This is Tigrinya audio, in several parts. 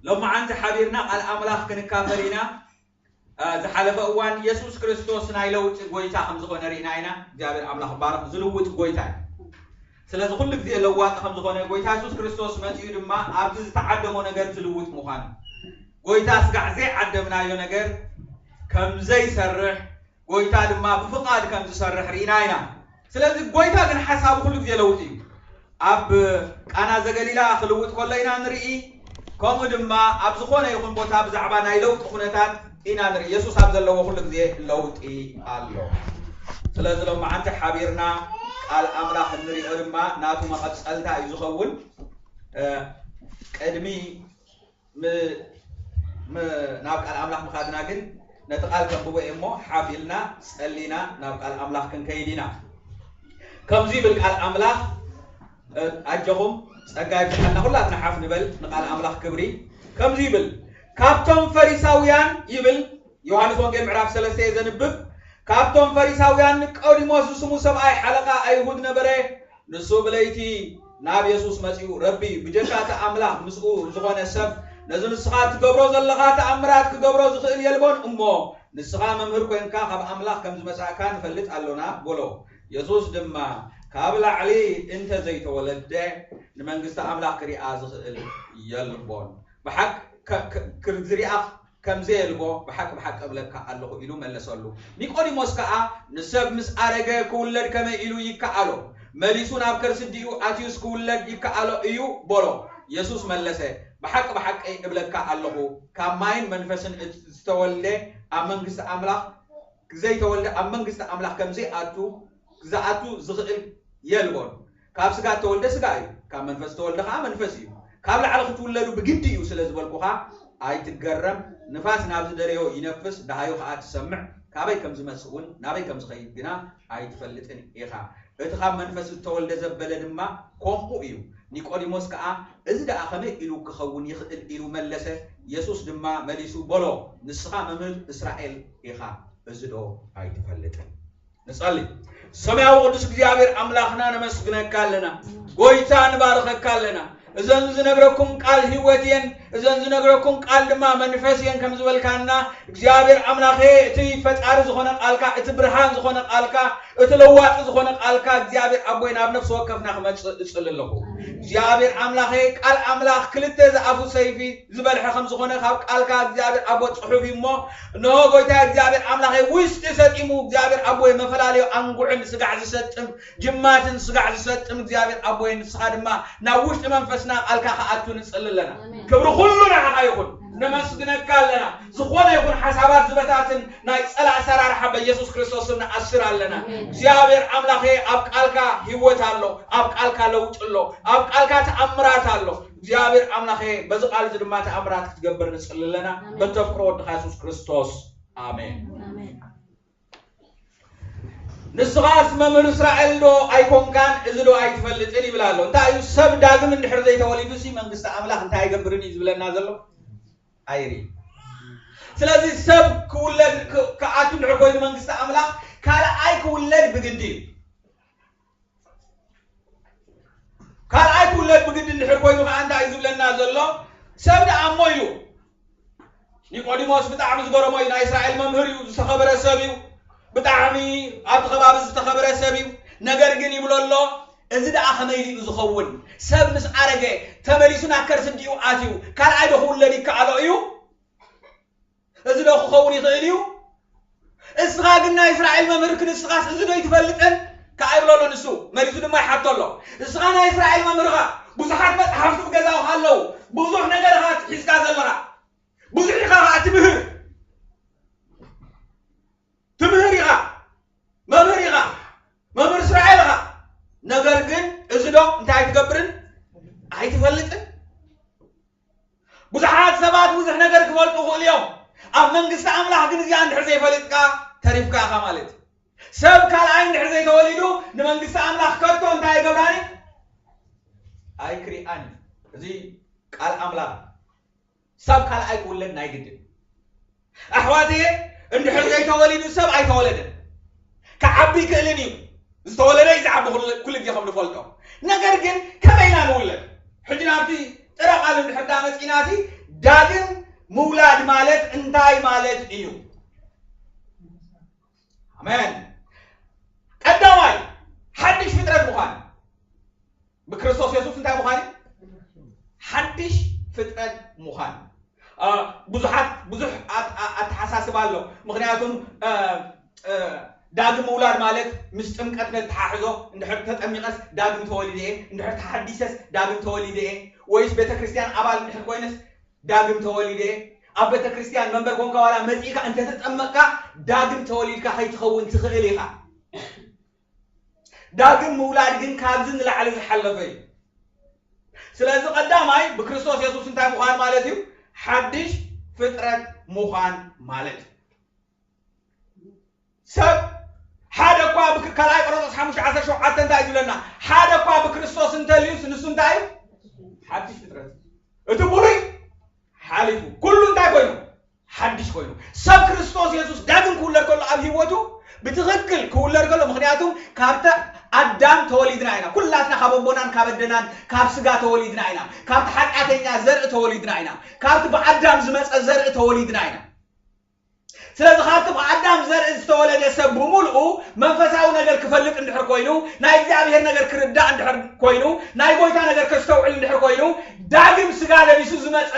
ሎማዓንቲ ሓቢርና ቃል ኣምላኽ ክንካፈል ኢና። ዝሓለፈ እዋን የሱስ ክርስቶስ ናይ ለውጢ ጎይታ ከም ዝኾነ ርኢና ኢና። እግዚኣብሔር ኣምላኽ ባረኽ። ዝልውጥ ጎይታ እዩ። ስለዚ ኩሉ ግዜ ለዋጢ ከም ዝኾነ ጎይታ የሱስ ክርስቶስ መጺኡ ድማ ኣብዚ ዝተዓደሞ ነገር ዝልውጥ ምዃኑ፣ ጎይታ ስጋዕ ዘይዓደምናዮ ነገር ከም ዘይሰርሕ፣ ጎይታ ድማ ብፍቓድ ከም ዝሰርሕ ርኢና ኢና። ስለዚ ጎይታ ግን ሓሳቡ ኩሉ ግዜ ለውጢ እዩ። ኣብ ቃና ዘገሊላ ክልውጥ ከሎ ኢና ንርኢ። ከምኡ ድማ ኣብ ዝኾነ ይኹን ቦታ ብዛዕባ ናይ ለውጢ ኩነታት ኢና ንርኢ። የሱስ ኣብ ዘለዎ ኩሉ ግዜ ለውጢ ኣሎ። ስለዚ ሎማዓንቲ ሓቢርና ቃል ኣምላኽ እንሪኦ ድማ ናቱ መቐጸልታ እዩ ዝኸውን። ቅድሚ ናብ ቃል ኣምላኽ ምኻድና ግን ነቲ ቃል ከንብቦ እየ እሞ ሓፍ ኢልና ጸሊና ናብ ቃል ኣምላኽ ክንከይድ ኢና። ከምዚ ይብል ቃል ኣምላኽ። ኣጆኹም፣ ጸጋ ይብዝሓልና። ኩላትና ሓፍ ንበል ንቃል ኣምላኽ ክብሪ። ከምዚ ይብል፣ ካብቶም ፈሪሳውያን ይብል፣ ዮሃንስ ወንጌል ምዕራፍ ሰለስተ እየ ዘንብብ። ካብቶም ፈሪሳውያን ኒቆዲሞስ ዝስሙ ሰብኣይ ሓለቓ ኣይሁድ ነበረ። ንሱ ብለይቲ ናብ የሱስ መጺኡ፣ ረቢ፣ ብጀካ እቲ ኣምላኽ ምስኡ ዝኾነ ሰብ ነዚ ንስኻ እትገብሮ ዘለኻ ተኣምራት ክገብሮ ዝኽእል የልቦን እሞ፣ ንስኻ መምህር ኮይንካ ካብ ኣምላኽ ከም ዝመጻእካ ንፈልጥ ኣሎና በሎ። የሱስ ድማ፣ ካብ ላዕሊ እንተ ዘይተወለደ ንመንግስቲ ኣምላኽ ክሪኣ ዝኽእል የልቦን። ብሓቂ ዝሪኣ ከም ዘየልቦ ብሓቂ ብሓቂ እብለካ ኣለኹ ኢሉ መለሰሉ። ኒቆዲሞስ ከኣ ንሰብ ምስ ኣረገ ክውለድ ከመይ ኢሉ ይከኣሎ? መሊሱ ናብ ከርሲ ኣዲኡ ኣትዩስ ክውለድ ይከኣሎ እዩ በሎ። የሱስ መለሰ፣ ብሓቂ ብሓቂ እብለካ ኣለኹ፣ ካብ ማይን መንፈስን ዝተወልደ ኣብ መንግስቲ ኣምላኽ ዘይተወልደ ኣብ መንግስቲ ኣምላኽ ከም ዘይኣቱ ዝኣቱ ዝኽእል የልቦን። ካብ ስጋ እተወልደ ስጋ እዩ፣ ካብ መንፈስ እተወልደ ኸዓ መንፈስ እዩ። ካብ ላዕሊ ክትውለዱ ብግዲ እዩ ስለ ዝበልኩኻ ኣይትገረም። ንፋስ ናብ ዝደለዮ ይነፍስ፣ ደሃዩ ኸዓ ትሰምዕ፣ ካበይ ከም ዝመጽእ እውን ናበይ ከም ዝኸይድ ግና ኣይትፈልጥን ኢኻ። እቲ ካብ መንፈስ እተወልደ ዘበለ ድማ ከምኡ እዩ። ኒቆዲሞስ ከኣ እዚ ደኣ ኸመይ ኢሉ ክኸውን ይኽእል? ኢሉ መለሰ። የሱስ ድማ መሊሱ በሎ፣ ንስኻ መምህር እስራኤል ኢኻ፣ እዚዶ ኣይትፈልጥን? ንጸሊ። ሰማያዊ ቅዱስ እግዚኣብሔር ኣምላኽና ነመስግነካ ኣለና። ጎይታ ንባርኸካ ኣለና። እዘን ዝነግረኩም ቃል ህይወት እየን፣ እዘን ዝነግረኩም ቃል ድማ መንፈስ እየን ከም ዝበልካና እግዚኣብሔር ኣምላኸ፣ እቲ ፈጣሪ ዝኾነ ቃልካ፣ እቲ ብርሃን ዝኾነ ቃልካ፣ እቲ ለዋጢ ዝኾነ ቃልካ እግዚኣብሔር ኣቦይ ናብ ነፍሲ ወከፍና ክመጽእ እጽሊ ኣለኹ። እግዚኣብሔር ኣምላኸ፣ ቃል ኣምላኽ ክልተ ዝኣፉ ሰይፊ ዝበልሐ ከም ዝኾነ ካብ ቃልካ እግዚኣብሔር ኣቦ ጽሑፍ እዩ እሞ፣ እንሆ ጎይታ እግዚኣብሔር ኣምላኸ፣ ውሽጢ ሰጢሙ እግዚኣብሔር ኣቦይ፣ መፈላለዩ ኣንጉዕን ስጋዕ ዝሰጥም፣ ጅማትን ስጋዕ ዝሰጥም እግዚኣብሔር ኣቦይ፣ ንስኻ ድማ ናብ ውሽጢ መንፈስና ቃልካ ክኣቱ ንጽሊ ኣለና። ኣሜን። ክብሪ ኩሉ ንዓኻ ይኹን። ነመስግነካ ኣለና። ዝኾነ ይኹን ሓሳባት ዝበታትን ናይ ጸላእ ኣሰራርሓ በኢየሱስ ክርስቶስ ስም ንኣስር ኣለና። ኣሜን። እግዚኣብሔር ኣምላኸ፣ ኣብ ቃልካ ህይወት ኣሎ፣ ኣብ ቃልካ ለውጢ ኣሎ፣ ኣብ ቃልካ ተኣምራት ኣሎ። እግዚኣብሔር ኣምላኸ፣ በዚ ቃል እዚ ድማ ተኣምራት ክትገብር ንጽሊ ኣለና። ኣሜን። በተፍቅሮ ወድኻ የሱስ ክርስቶስ። ኣሜን። ኣሜን። ንስኻስ መምህር እስራኤል ዶ ኣይኮንካን? እዚ ዶ ኣይትፈልጥን? ይብል ኣሎ። እንታይ እዩ? ሰብ ዳግም እንድሕር ዘይተወሊዱ ሲ መንግስቲ ኣምላኽ እንታይ ኣይገብርን እዩ ዝብለና ዘሎ? ኣይሪ። ስለዚ ሰብ ክውለድ ክ-፣ ክኣቱ እንድሕር ኮይኑ መንግስቲ ኣምላኽ ካልኣይ ክውለድ ብግዲ እዩ። ካልኣይ ክውለድ ብግዲ እንድሕር ኮይኑ ከዓ እንታይ እዩ ዝብለና ዘሎ? ሰብ ደኣ እሞ ኢሉ። ኒቆዲሞስ ብጣዕሚ ዝገረሞ እዩ። ናይ እስራኤል መምህር እዩ፣ ዝተኸበረ ሰብ እዩ፣ ብጣዕሚ ኣብቲ ከባቢ ዝተኸበረ ሰብ እዩ። ነገር ግን ይብሎ ኣሎ፣ እዚ ደኣ ከመይ ኢሉ እዩ ዝኸውን? ሰብ ምስ ኣረገ ተመሊሱ ናብ ከርሲ ኣዲኡ ኣትዩ ካልኣይ ዶ ክውለድ ይከኣሎ እዩ? እዚ ዶ ክኸውን ይኽእል እዩ? እስኻ ግን ናይ እስራኤል መምህር ክንስኻስ እዚ ዶ ይትፈልጥን? ከኣ ይብሎ ኣሎ ንሱ። መሊሱ ድማ ይሓቶ ኣሎ። እስኻ ናይ እስራኤል መምህር ኢኻ። ብዙሓት መጽሓፍቲ ኣብ ገዛኻ ኣለዉ። ብዙሕ ነገር ኢኻ ሒዝካ ዘለኻ። ብዙሕ ኢኻ ኸኣ ትምህር። ትምህር ኢኻ። መምህር ኢኻ። መምህር እስራኤል ኢኻ። ነገር ግን እዚ ዶ እንታይ ኣይትገብርን? ኣይትፈልጥን? ብዙሓት ሰባት ብዙሕ ነገር ክፈልጡ ይኽእሉ እዮም። ኣብ መንግስቲ ኣምላኽ ግን እዚኣ እንድሕር ዘይፈሊጥካ ተሪፍካ ኢኻ ማለት እዩ። ሰብ ካልኣይ እንድሕር ዘይተወሊዱ ንመንግስቲ ኣምላኽ ከቶ እንታይ ኣይገብራን እዩ? ኣይክሪኣን እዩ። እዚ ቃል ኣምላኽ። ሰብ ካልኣይ ክውለድ ናይ ግድን። ኣሕዋተየ፣ እንድሕር ዘይተወሊዱ ሰብ ኣይተወለደን። ክዓቢ ይክእልን እዩ። ዝተወለደ እዩ ዝዓቢ ኩሉ፣ ኩሉ ግዜ ከም ንፈልጦ። ነገር ግን ከመይ ኢና ንውለድ? ሕጂ ናብቲ ጥረ ቃል እንድሕር ዳ መጺእና፣ እቲ ዳግም ምውላድ ማለት እንታይ ማለት እዩ? ኣሜን። ቀዳማይ ሓድሽ ፍጥረት ምዃን። ብክርስቶስ የሱስ እንታይ ምዃን እዩ? ሓድሽ ፍጥረት ምዃን። አ፣ ብዙሓት፣ ብዙሕ ኣት-፣ ኣ-፣ ኣተሓሳስባ ኣሎ። ምኽንያቱም፣ እ፣ እ፣ ዳግም ምውላድ ማለት ምስ ጥምቀት ነተሓሕዞ፣ እንድሕር ተጠሚቐስ ዳግም ተወሊደ እየ፣ እንድሕር ተሓዲሰስ ዳግም ተወሊደ እየ፣ ወይስ ቤተ ክርስቲያን ኣባል እንድሕር ኮይነስ ዳግም ተወሊደ እየ። ኣብ ቤተ ክርስቲያን መንበር ኮንካ ዋላ መጺእካ እንተተጠመቕካ ዳግም ተወሊድካ ከይትኸውን ትኽእል ኢኻ። ዳግም ምውላድ ግን ካብዚ ንላዕሊ ዝሓለፈ እዩ። ስለዚ ቀዳማይ ብክርስቶስ የሱስ እንታይ ምዃን ማለት እዩ? ሓድሽ ፍጥረት ምዃን ማለት እዩ። ሰብ ሓደ እኳ ብክ-፣ ካልኣይ ቆሮንቶስ ሓሙሽተ ዓሰርተ ሸውዓተ እንታይ እዩ ዝብለና? ሓደ እኳ ብክርስቶስ እንተልዩስ ንሱ እንታይ እዩ? ሓድሽ ፍጥረት። እቲ ብሉይ ሓሊፉ፣ ኩሉ እንታይ ኮይኑ? ሓድሽ ኮይኑ። ሰብ ክርስቶስ የሱስ ዳግም ክውለድ ከሎ ኣብ ህይወቱ ብትኽክል ክውለድ ከሎ፣ ምኽንያቱም ካብቲ ኣዳም ተወሊድና ኢና። ኩላትና ካብ ኣቦናን ካብ ኣደናን ካብ ስጋ ተወሊድና ኢና። ካብቲ ሓጢኣተኛ ዘርኢ ተወሊድና ኢና። ካብቲ ብኣዳም ዝመጸ ዘርኢ ተወሊድና ኢና። ስለዚ ካብቲ ብኣዳም ዘርኢ ዝተወለደ ሰብ ብምሉኡ መንፈሳዊ ነገር ክፈልጥ እንድሕር ኮይኑ፣ ናይ እግዚኣብሔር ነገር ክርዳእ እንድሕር ኮይኑ፣ ናይ ጎይታ ነገር ከስተውዕል እንድሕር ኮይኑ፣ ዳግም ስጋ ለቢሱ ዝመጸ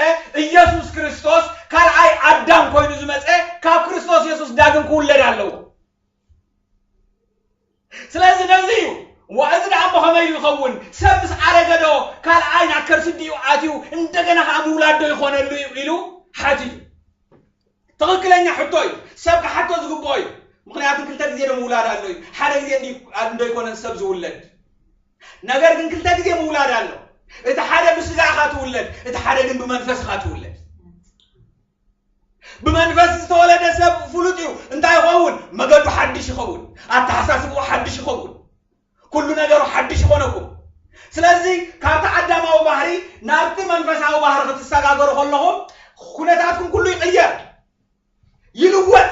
ኢየሱስ ክርስቶስ ካልኣይ ኣዳም ኮይኑ ዝመጸ ካብ ክርስቶስ የሱስ ዳግም ክውለድ ኣለዎ። ስለዚ ነዚ እዩ። ዋ፣ እዚ ደኣ እሞ ከመይ ይኸውን? ሰብ ምስ ኣረገ ዶ ካልኣይ ናብ ከርሲ ድዩ ኣትዩ? እንደገና ኸዓ ምውላድ ዶ ይኾነሉ እዩ? ኢሉ ሓቲቱ። ትኽክለኛ ሕቶ እዩ። ሰብ ክሓቶ ዝግብኦ እዩ። ምኽንያቱ ክልተ ግዜ ዶ ምውላድ ኣሎ እዩ? ሓደ ግዜ እንዲ-፣ እንዶ ኣይኮነን ሰብ ዝውለድ። ነገር ግን ክልተ ግዜ ምውላድ ኣሎ። እቲ ሓደ ብስጋ ኢኻ ትውለድ፣ እቲ ሓደ ግን ብመንፈስ ኢኻ ትውለድ። ብመንፈስ ዝተወለደ ሰብ ፍሉጥ እዩ። እንታይ ይኸውን? መገዱ ሓድሽ ይኸውን። ኣተሓሳስብኡ ሓድሽ ይኸውን። ኩሉ ነገሩ ሓድሽ ይኾነኩም። ስለዚ ካብቲ ኣዳማዊ ባህሪ ናብቲ መንፈሳዊ ባህሪ ክትሰጋገሩ ከለኹም ኩነታትኩም ኩሉ ይቕየር፣ ይልወጥ።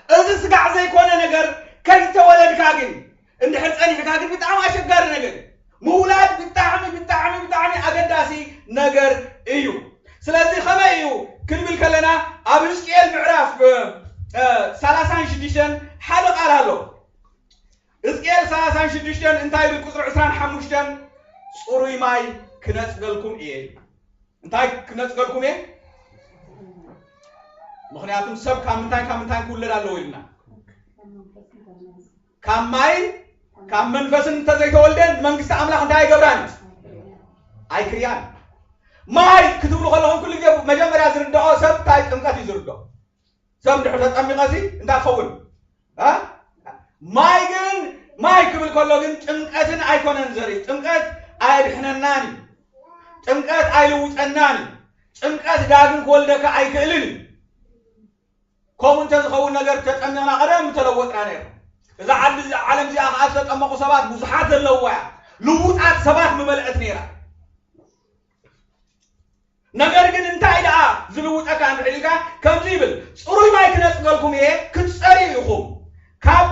እዚ ስጋዕ ዘይኮነ ነገር ከይተወለድካ ግን እንድሕር ጸኒሕካ ግን ብጣዕሚ ኣሸጋሪ ነገር እዩ። ምውላድ ብጣዕሚ፣ ብጣዕሚ፣ ብጣዕሚ ኣገዳሲ ነገር እዩ። ስለዚ ከመይ እዩ ክንብል ከለና ኣብ ሕዝቅኤል ምዕራፍ፣ እ፣ እ፣ ሰላሳን ሽዱሽተን ሓደ ቃል ኣሎ። ሕዝቅኤል ሰላሳን ሽዱሽተን እንታይ ይብል? ቁጽሪ ዕስራን ሓሙሽተን፣ "ጽሩይ ማይ ክነጽገልኩም እየ" ይብል። እንታይ ክነጽገልኩም እየ? ምኽንያቱም ሰብ ካብ ምንታይ ካብ ምንታይ ክውለድ ኣለዎ ኢልና። ካብ ማይን ካብ መንፈስን እንተዘይተወልደ መንግስቲ ኣምላኽ እንታይ ኣይገብራን? ኣይክርያን። ማይ ክትብሉ ከለኹም ኩሉ ግዜ መጀመርያ ዝርድኦ ሰብ እንታይ ጥምቀት እዩ ዝርድኦ። ሰብ እንድሕር ተጠሚቐ ሲ እንታይ ክኸውን? እ? ማይ ግን፣ ማይ ክብል ከሎ ግን ጥምቀትን ኣይኮነን ዘርኢ። ጥምቀት ኣየድሕነናን እዩ። ጥምቀት ኣይልውጠናን እዩ። ጥምቀት ዳግም ክወልደካ ኣይክእልን እዩ። ከምኡ እንተዝኸውን ነገር ተጠሚቕና ቀደም ምተለወጥና ነይሩ። እዛ ዓዲ፣ እዛ ዓለም እዚኣ ኸዓ ዝተጠመቑ ሰባት ብዙሓት ዘለውዋ እያ። ልዉጣት ሰባት ምመልአት ነይራ። ነገር ግን እንታይ ደኣ ዝልውጠካ እንድሕር ኢልካ፣ ከምዚ ይብል፣ "ጽሩይ ማይ ክነጽገልኩም እየ፣ ክትጸርዩ ኢኹም። ካብ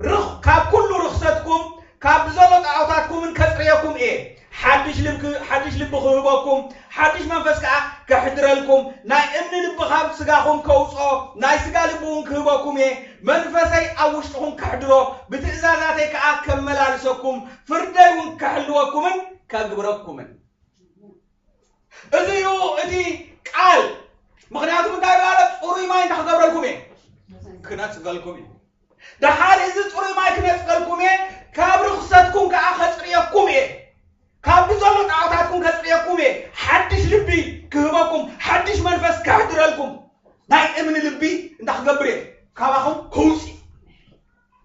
ርኽ-፣ ካብ ኩሉ ርኽሰትኩም፣ ካብ ብዘሎ ጣዖታትኩምን ከጽርየኩም እየ። ሓድሽ ልብ-፣ ሓድሽ ልቢ ክህበኩም፣ ሓድሽ መንፈስ ከኣ ከሕድረልኩም፣ ናይ እምኒ ልቢ ካብ ስጋኹም ከውጽኦ፣ ናይ ስጋ ልቢ እውን ክህበኩም እየ። መንፈሰይ ኣብ ውሽጥኹም ከሕድሮ፣ ብትእዛዛተይ ከኣ ከመላልሰኩም፣ ፍርደይ እውን ከሕልወኩምን ከግብረኩምን።" እዚ እዩ እቲ ቃል። ምኽንያቱ እንታይ ባለ? "ጽሩይ ማይ እንታይ ክገብረልኩም እየ? ክነጽገልኩም እየ። ደሓር እዚ ጽሩይ ማይ ክነጽገልኩም እየ፣ ካብ ርኽሰትኩም ከኣ ከጽርየኩም እየ፣ ካብ ብዘሎ ጣዖታትኩም ከጽርየኩም እየ፣ ሓድሽ ልቢ ክህበኩም፣ ሓድሽ መንፈስ ከሕድረልኩም፣ ናይ እምኒ ልቢ እንታይ ክገብር እየ? ካባኹም ከውጽእ፣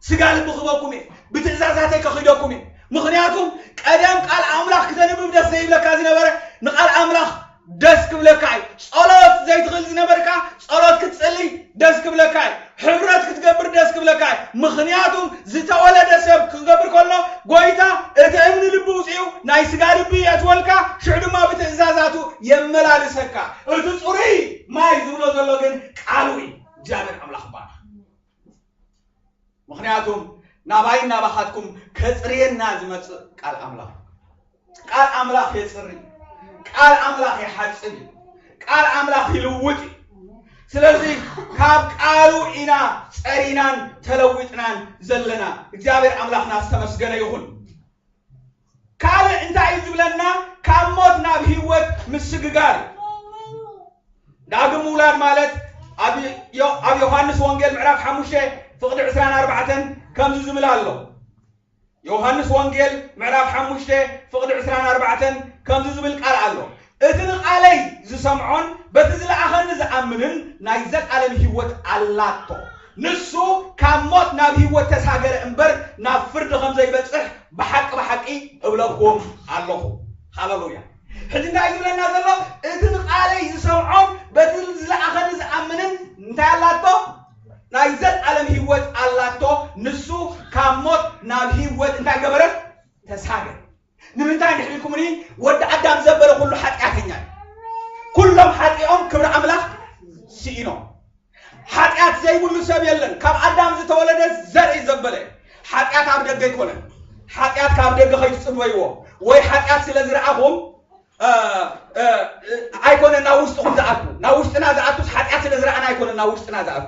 ስጋ ልቢ ክህበኩም እየ፣ ብትእዛዛተይ ከኺደኩም እየ።" ምኽንያቱም ቀደም ቃል ኣምላኽ ክተንብብ ደስ ዘይብለካ ዝነበረ፣ ንቃል ኣምላኽ ደስ ክብለካ እዩ። ጸሎት ዘይትኽእል ዝነበርካ፣ ጸሎት ክትጽሊ ደስ ክብለካ እዩ። ሕብረት ክትገብር ደስ ክብለካ እዩ። ምኽንያቱም ዝተወለደ ሰብ ክገብር ከሎ፣ ጎይታ እቲ እምኒ ልቢ ውጽኡ ናይ ስጋ ልቢ የእትወልካ፣ ሽዑ ድማ ብትእዛዛቱ የመላልሰካ። እቲ ጽሩይ ማይ ዝብሎ ዘሎ ግን ቃሉ እዩ። እግዚኣብሔር ኣምላኽ ይባረኽ። ምኽንያቱም ናባይን ናባኻትኩም ከጽርየና ዝመጽእ ቃል ኣምላኽ። ቃል ኣምላኽ የጽሪ። ቃል ኣምላኽ ይሓጽብ እዩ። ቃል ኣምላኽ ይልውጥ እዩ። ስለዚ ካብ ቃሉ ኢና ጸሪናን ተለዊጥናን ዘለና። እግዚኣብሔር ኣምላኽና ዝተመስገነ ይኹን። ካልእ እንታይ እዩ ዝብለና? ካብ ሞት ናብ ህይወት ምስግጋር እዩ። ዳግም ምውላድ ማለት ኣብ ዮ- ኣብ ዮሃንስ ወንጌል ምዕራፍ ሓሙሽተ ፍቕዲ ዕስራን ኣርባዕተን ከምዚ ዝብል ኣሎ። ዮሃንስ ወንጌል ምዕራፍ ሓሙሽተ ፍቕዲ ዕስራን ኣርባዕተን ከምዚ ዝብል ቃል ኣሎ። እቲ ንቓለይ ዝሰምዖን በቲ ዝለኣኸኒ ዝኣምንን ናይ ዘላለም ህይወት ኣላቶ። ንሱ ካብ ሞት ናብ ህይወት ተሳገረ እምበር ናብ ፍርዲ ከም ዘይበጽሕ ብሓቂ ብሓቂ እብለኩም ኣለኹ። ሃሌሉያ። ሕጂ እንታይ ዝብለና ዘሎ? እቲ ንቓለይ ዝሰምዖን በቲ ዝለኣኸኒ ዝኣምንን እንታይ ኣላቶ? ናይ ዘላለም ህይወት ኣላቶ። ንሱ ካብ ሞት ናብ ህይወት እንታይ ገበረ? ተሳገረ። ንምንታይ እንድሕር ኢልኩምኒ፣ ወዲ ኣዳም ዘበለ ኩሉ ሓጢኣተኛ እዩ። ኩሎም ሓጢኦም ክብሪ ኣምላኽ ስኢኖም። ሓጢኣት ዘይብሉ ሰብ የለን። ካብ ኣዳም ዝተወለደ ዘርኢ ዘበለ። ሓጢኣት ኣብ ደገ ኣይኮነን። ሓጢኣት ካብ ደገ ከይትጽበይዎ። ወይ ሓጢኣት ስለ ዝረኣኹም፣ እ፣ እ፣ እ፣ ኣይኮነን ናብ ውሽጥኹም ዝኣቱ። ናብ ውሽጥና ዝኣቱስ ሓጢኣት ስለ ዝረኣና ኣይኮነን ናብ ውሽጥና ዝኣቱ።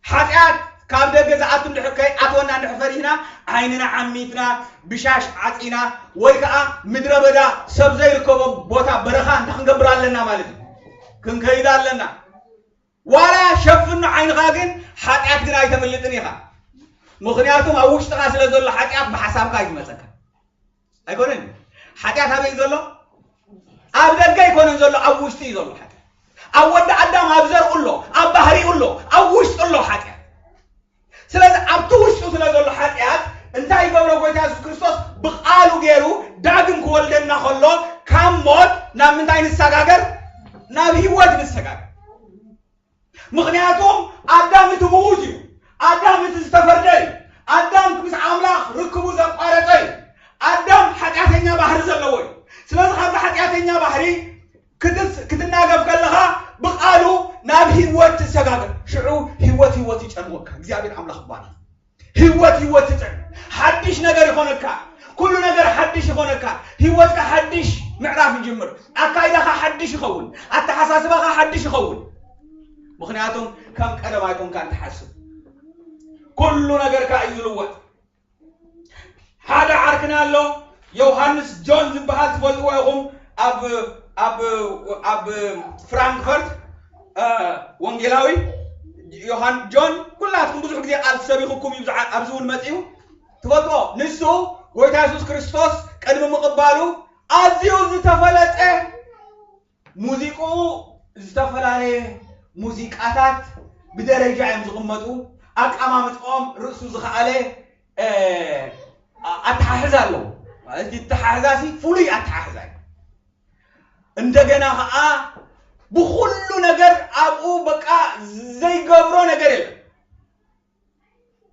ሓጢኣት ካብ ደገ ዝኣቱ እንድሕር ከይኣትወና እንድሕር ፈሪህና፣ ዓይንና ዓሚትና፣ ብሻሽ ዓጺና፣ ወይ ከኣ ምድረ በዳ ሰብ ዘይርከቦ ቦታ በረኻ እንታይ ክንገብር ኣለና ማለት እዩ? ክንከይድ ኣለና። ዋላ ሸፍኖ ዓይንኻ ግን ሓጢኣት ግን ኣይተምልጥን ኢኻ። ምኽንያቱም ኣብ ውሽጥኻ ስለ ዘሎ ሓጢኣት ብሓሳብካ እዩ ዝመጸካ። ኣይኮነን። ሓጢኣት ኣበይ ዘሎ? ኣብ ደገ ኣይኮነን ዘሎ፣ ኣብ ውሽጢ እዩ ዘሎ ሓጢኣት። ኣብ ወዲ ኣዳም ኣብ ዘርኡ ኣሎ፣ ኣብ ባህሪኡ ኣሎ፣ ኣብ ውሽጡ ኣሎ ሓጢኣት። ስለዚ ኣብቲ ውሽጡ ስለ ዘሎ ሓጢኣት እንታይ ይገብሮ ጎይታ የሱስ ክርስቶስ? ብቓሉ ገይሩ ዳግም ክወልደና ከሎ ካብ ሞት ናብ ምንታይ ንሰጋገር? ናብ ህይወት ንሰጋገር። ምኽንያቱም ኣዳም እቲ ምዉት እዩ። ኣዳም እቲ ዝተፈርደ እዩ። ኣዳም ምስ ኣምላኽ ርክቡ ዘቋረጸ እዩ። ኣዳም ሓጢኣተኛ ባህሪ ዘለዎ እዩ። ስለዚ ካብዚ ሓጢኣተኛ ባህሪ ክትስ- ክትናገፍ ከለኻ ብቓሉ ናብ ህይወት ትሰጋገር። ሽዑ ህይወት ህይወት ይጨንወካ። እግዚኣብሔር ኣምላኽ ይባረክ። ህይወት ህይወት ትጥዕም። ሓድሽ ነገር ይኾነካ። ኩሉ ነገር ሓድሽ ይኾነካ። ህይወትካ ሓድሽ ምዕራፍ ይጅምር። ኣካይዳኻ ሓድሽ ይኸውን። ኣተሓሳስባኻ ሓድሽ ይኸውን። ምኽንያቱም ከም ቀደም ኣይኮንካን ትሓስብ። ኩሉ ነገርካ እዩ ዝልወጥ። ሓደ ዓርክና ኣሎ፣ ዮሃንስ ጆን ዝበሃል ትፈልጥዎ ኢኹም። ኣብ ኣብ ኣብ ፍራንክፈርት እ፣ ወንጌላዊ ዮሃን ጆን፣ ኩላትኩም ብዙሕ ግዜ ቃል ሰቢኹኩም እዩ፣ ብዝዓ- ኣብዚ እውን መጺኡ ትፈልጥዎ። ንሱ ጎይታ የሱስ ክርስቶስ ቅድሚ ምቕባሉ ኣዝዩ ዝተፈለጠ፣ ሙዚቅኡ ዝተፈላለየ ሙዚቃታት ብደረጃ እዮም ዝቕመጡ። ኣቀማምጥኦም ርእሱ ዝኸኣለ እ፣ ኣተሓሕዛ ኣለዎ። ማለት እቲ ኣተሓሕዛ ሲ ፍሉይ ኣተሓሕዛ እዩ። እንደገና ከዓ ብኩሉ ነገር ኣብኡ በቃ ዘይገብሮ ነገር የለን።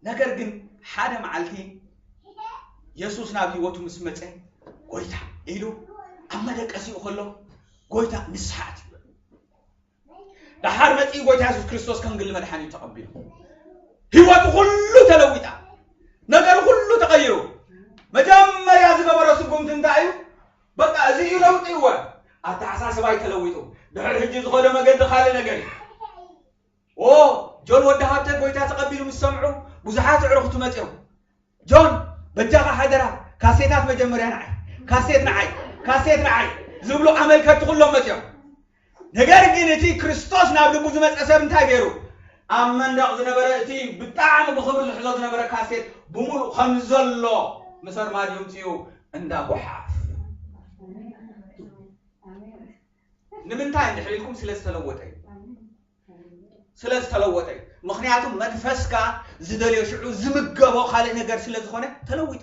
ነገር ግን ሓደ መዓልቲ የሱስ ናብ ህይወቱ ምስ መፀ፣ ጎይታ ኢሉ ኣብ መደቀሲኡ ከሎ፣ ጎይታ ንስሓት ይብል። ደሓር መፂኡ ጎይታ የሱስ ክርስቶስ ከም ግሊ መድሓኒት ተቐቢሉ፣ ህይወቱ ኩሉ ተለዊጣ፣ ነገሩ ኩሉ ተቐይሩ። መጀመርያ ዝገበሮ ስጉምቲ እንታይ እዩ? በቃ እዚ እዩ ለውጢ እወ። ኣተሓሳስባይ ተለዊጡ። ድሕሪ ሕጂ ዝኸዶ መገዲ ካልእ ነገር እዩ። ኦ፣ ጆን ወዲ ሃብተ ጎይታ ተቐቢሉ ምስ ሰምዑ ብዙሓት ኣዕሩኽቱ መፂኦም። ጆን፣ በጃኻ ሓደራ፣ ካሴታት መጀመርያ ንዓይ፣ ካሴት ንዓይ፣ ካሴት ንዓይ ዝብሉ ኣመልከቲ ኩሎም መፂኦም። ነገር ግን እቲ ክርስቶስ ናብ ልቡ ዝመፀ ሰብ እንታይ ገይሩ? ኣብ መንደቕ ዝነበረ እቲ ብጣዕሚ ብኽብሪ ዝሕዞ ዝነበረ ካሴት ብምሉእ ከም ዘሎ ምስ ኣርማድዮ ምፅኡ እንዳ ጓሓፍ። ንምንታይ እንድሕር ኢልኩም ስለ ዝተለወጠ እዩ። ስለ ዝተለወጠ እዩ። ምኽንያቱ መንፈስካ ዝደልዮ ሽዑ ዝምገቦ ካልእ ነገር ስለ ዝኾነ ተለዊጡ።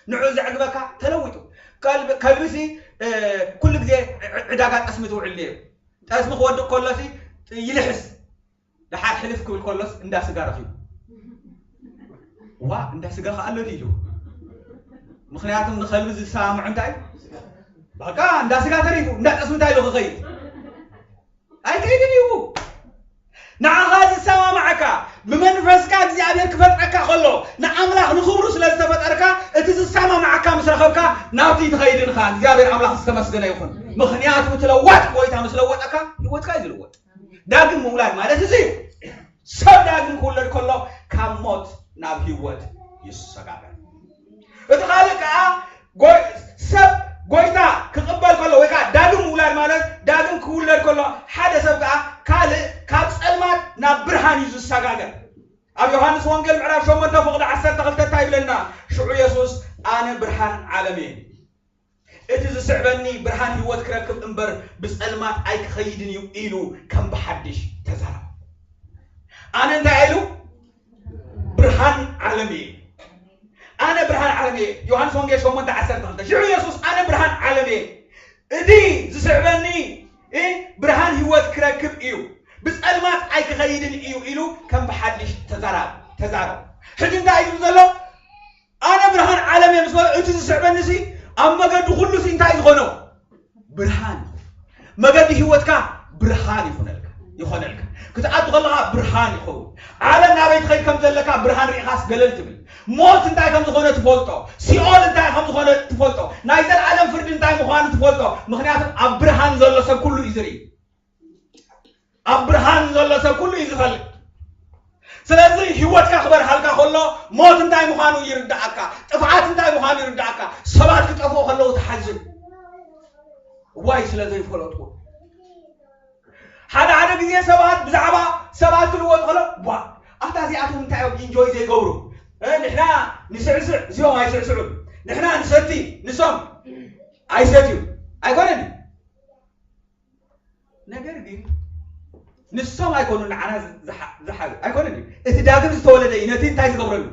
ንዑ ዘዕግበካ ተለዊጡ። ከልቢ- ከልቢሲ እ፣ ኩሉ ግዜ ዕ- ዕዳጋ ጠስሚ ትውዕል ነይሩ። ጠስሚ ክወድቕ ከሎሲ ይልሕስ። ደሓር ሕልፍ ክብል ከሎስ እንዳ ስጋ ረኺቡ። ዋ እንዳ ስጋ ከኣ ኣሎ ድዩ ኢሉ። ምኽንያቱም ንኸልቢ ዝሰማምዑ እንታይ በቃ እንዳ ስጋ ተሪፉ እንዳ ጠስሚ እንታይ ኢሉ ክኸይድ ኣይከይድን እዩ። ንዓኻ ዝሰማማዓካ ብመንፈስካ እግዚኣብሔር ክፈጥረካ ከሎ ንኣምላኽ ንኽብሩ ስለ ዝተፈጠርካ እቲ ዝሰማማዓካ ምስ ረኸብካ ናብቲ ትኸይድ ኢኻ። እግዚኣብሔር ኣምላኽ ዝተመስገነ ይኹን። ምኽንያቱ እቲ ለዋጭ ጎይታ ምስ ለወጠካ ህይወትካ እዩ ዝልወጥ። ዳግም ምውላድ ማለት እዚ እዩ። ሰብ ዳግም ክውለድ ከሎ ካብ ሞት ናብ ህይወት ይሰጋገር። እቲ ካልእ ከዓ ጎይ- ሰብ ጎይታ ክቕበል ከሎ ወይ ከዓ ዳግም ምውላድ ማለት ዳግም ክውለድ ከሎ ሓደ ሰብ ከዓ ካልእ ካብ ጸልማት ናብ ብርሃን እዩ ዝሰጋገር። ኣብ ዮሃንስ ወንጌል ምዕራፍ ሸሞንተ ፍቕዲ ዓሰርተ ክልተ እንታይ ይብለና? ሽዑ የሱስ ኣነ ብርሃን ዓለም እየ፣ እቲ ዝስዕበኒ ብርሃን ህይወት ክረክብ እምበር ብጸልማት ኣይክኸይድን እዩ ኢሉ ከም ብሓድሽ ተዛረበ። ኣነ እንታይ ኢሉ? ብርሃን ዓለም እየ። ኣነ ብርሃን ዓለም እየ። ዮሃንስ ወንጌል ሸሞንተ ዓሰርተ ክልተ ሽዑ የሱስ ኣነ ብርሃን ዓለም እየ፣ እቲ ዝስዕበኒ እ፣ ብርሃን ህይወት ክረክብ እዩ፣ ብጸልማት ኣይክኸይድን እዩ ኢሉ ከም ብሓድሽ ተዛራ- ተዛረበ። ሕጂ እንታይ እዩ ዝብል ዘሎ? ኣነ ብርሃን ዓለም እየ ምስ በለ፣ እቲ ዝስዕበኒ ሲ ኣብ መገዲ ኩሉ ሲ እንታይ ዝኾኖ? ብርሃን። መገዲ ህይወትካ ብርሃን ይኹነልካ ይኾነልካ። ክትኣቱ ከለኻ ብርሃን ይኸውን። ዓለም ናበይ ትኸይድ ከም ዘለካ ብርሃን ርኢኻስ ገለል ትብል። ሞት እንታይ ከም ዝኾነ ትፈልጦ። ሲኦል እንታይ ከም ዝኾነ ትፈልጦ። ናይ ዘለዓለም ፍርዲ እንታይ ምዃኑ ትፈልጦ። ምኽንያቱ ኣብ ብርሃን ዘሎ ሰብ ኩሉ እዩ ዝርኢ። ኣብ ብርሃን ዘሎ ሰብ ኩሉ እዩ ዝፈልጥ። ስለዚ ህይወትካ ክበርሃልካ ከሎ ሞት እንታይ ምዃኑ ይርዳእካ፣ ጥፍዓት እንታይ ምዃኑ ይርዳእካ። ሰባት ክጠፍኡ ከለዉ ትሓዝን። ዋይ ስለ ዘይፈለጥኩ። ሓደ ሓደ ግዜ ሰባት ብዛዕባ ሰባት ክልወጡ ከሎ ቧ ኣታ እዚኣቶም እንታይ እዮም ኢንጆይ ዘይገብሩ? እ፣ ንሕና ንስዕስዕ እዚኦም ኣይስዕስዑን፣ ንሕና ንሰቲ ንሶም ኣይሰትዩ ኣይኮነን። ነገር ግን ንሶም ኣይኮኑ ንዓና ዝሓ- ዝሓዙ ኣይኮነን እዩ። እቲ ዳግም ዝተወለደ እዩ ነቲ እንታይ ዝገብረሉ።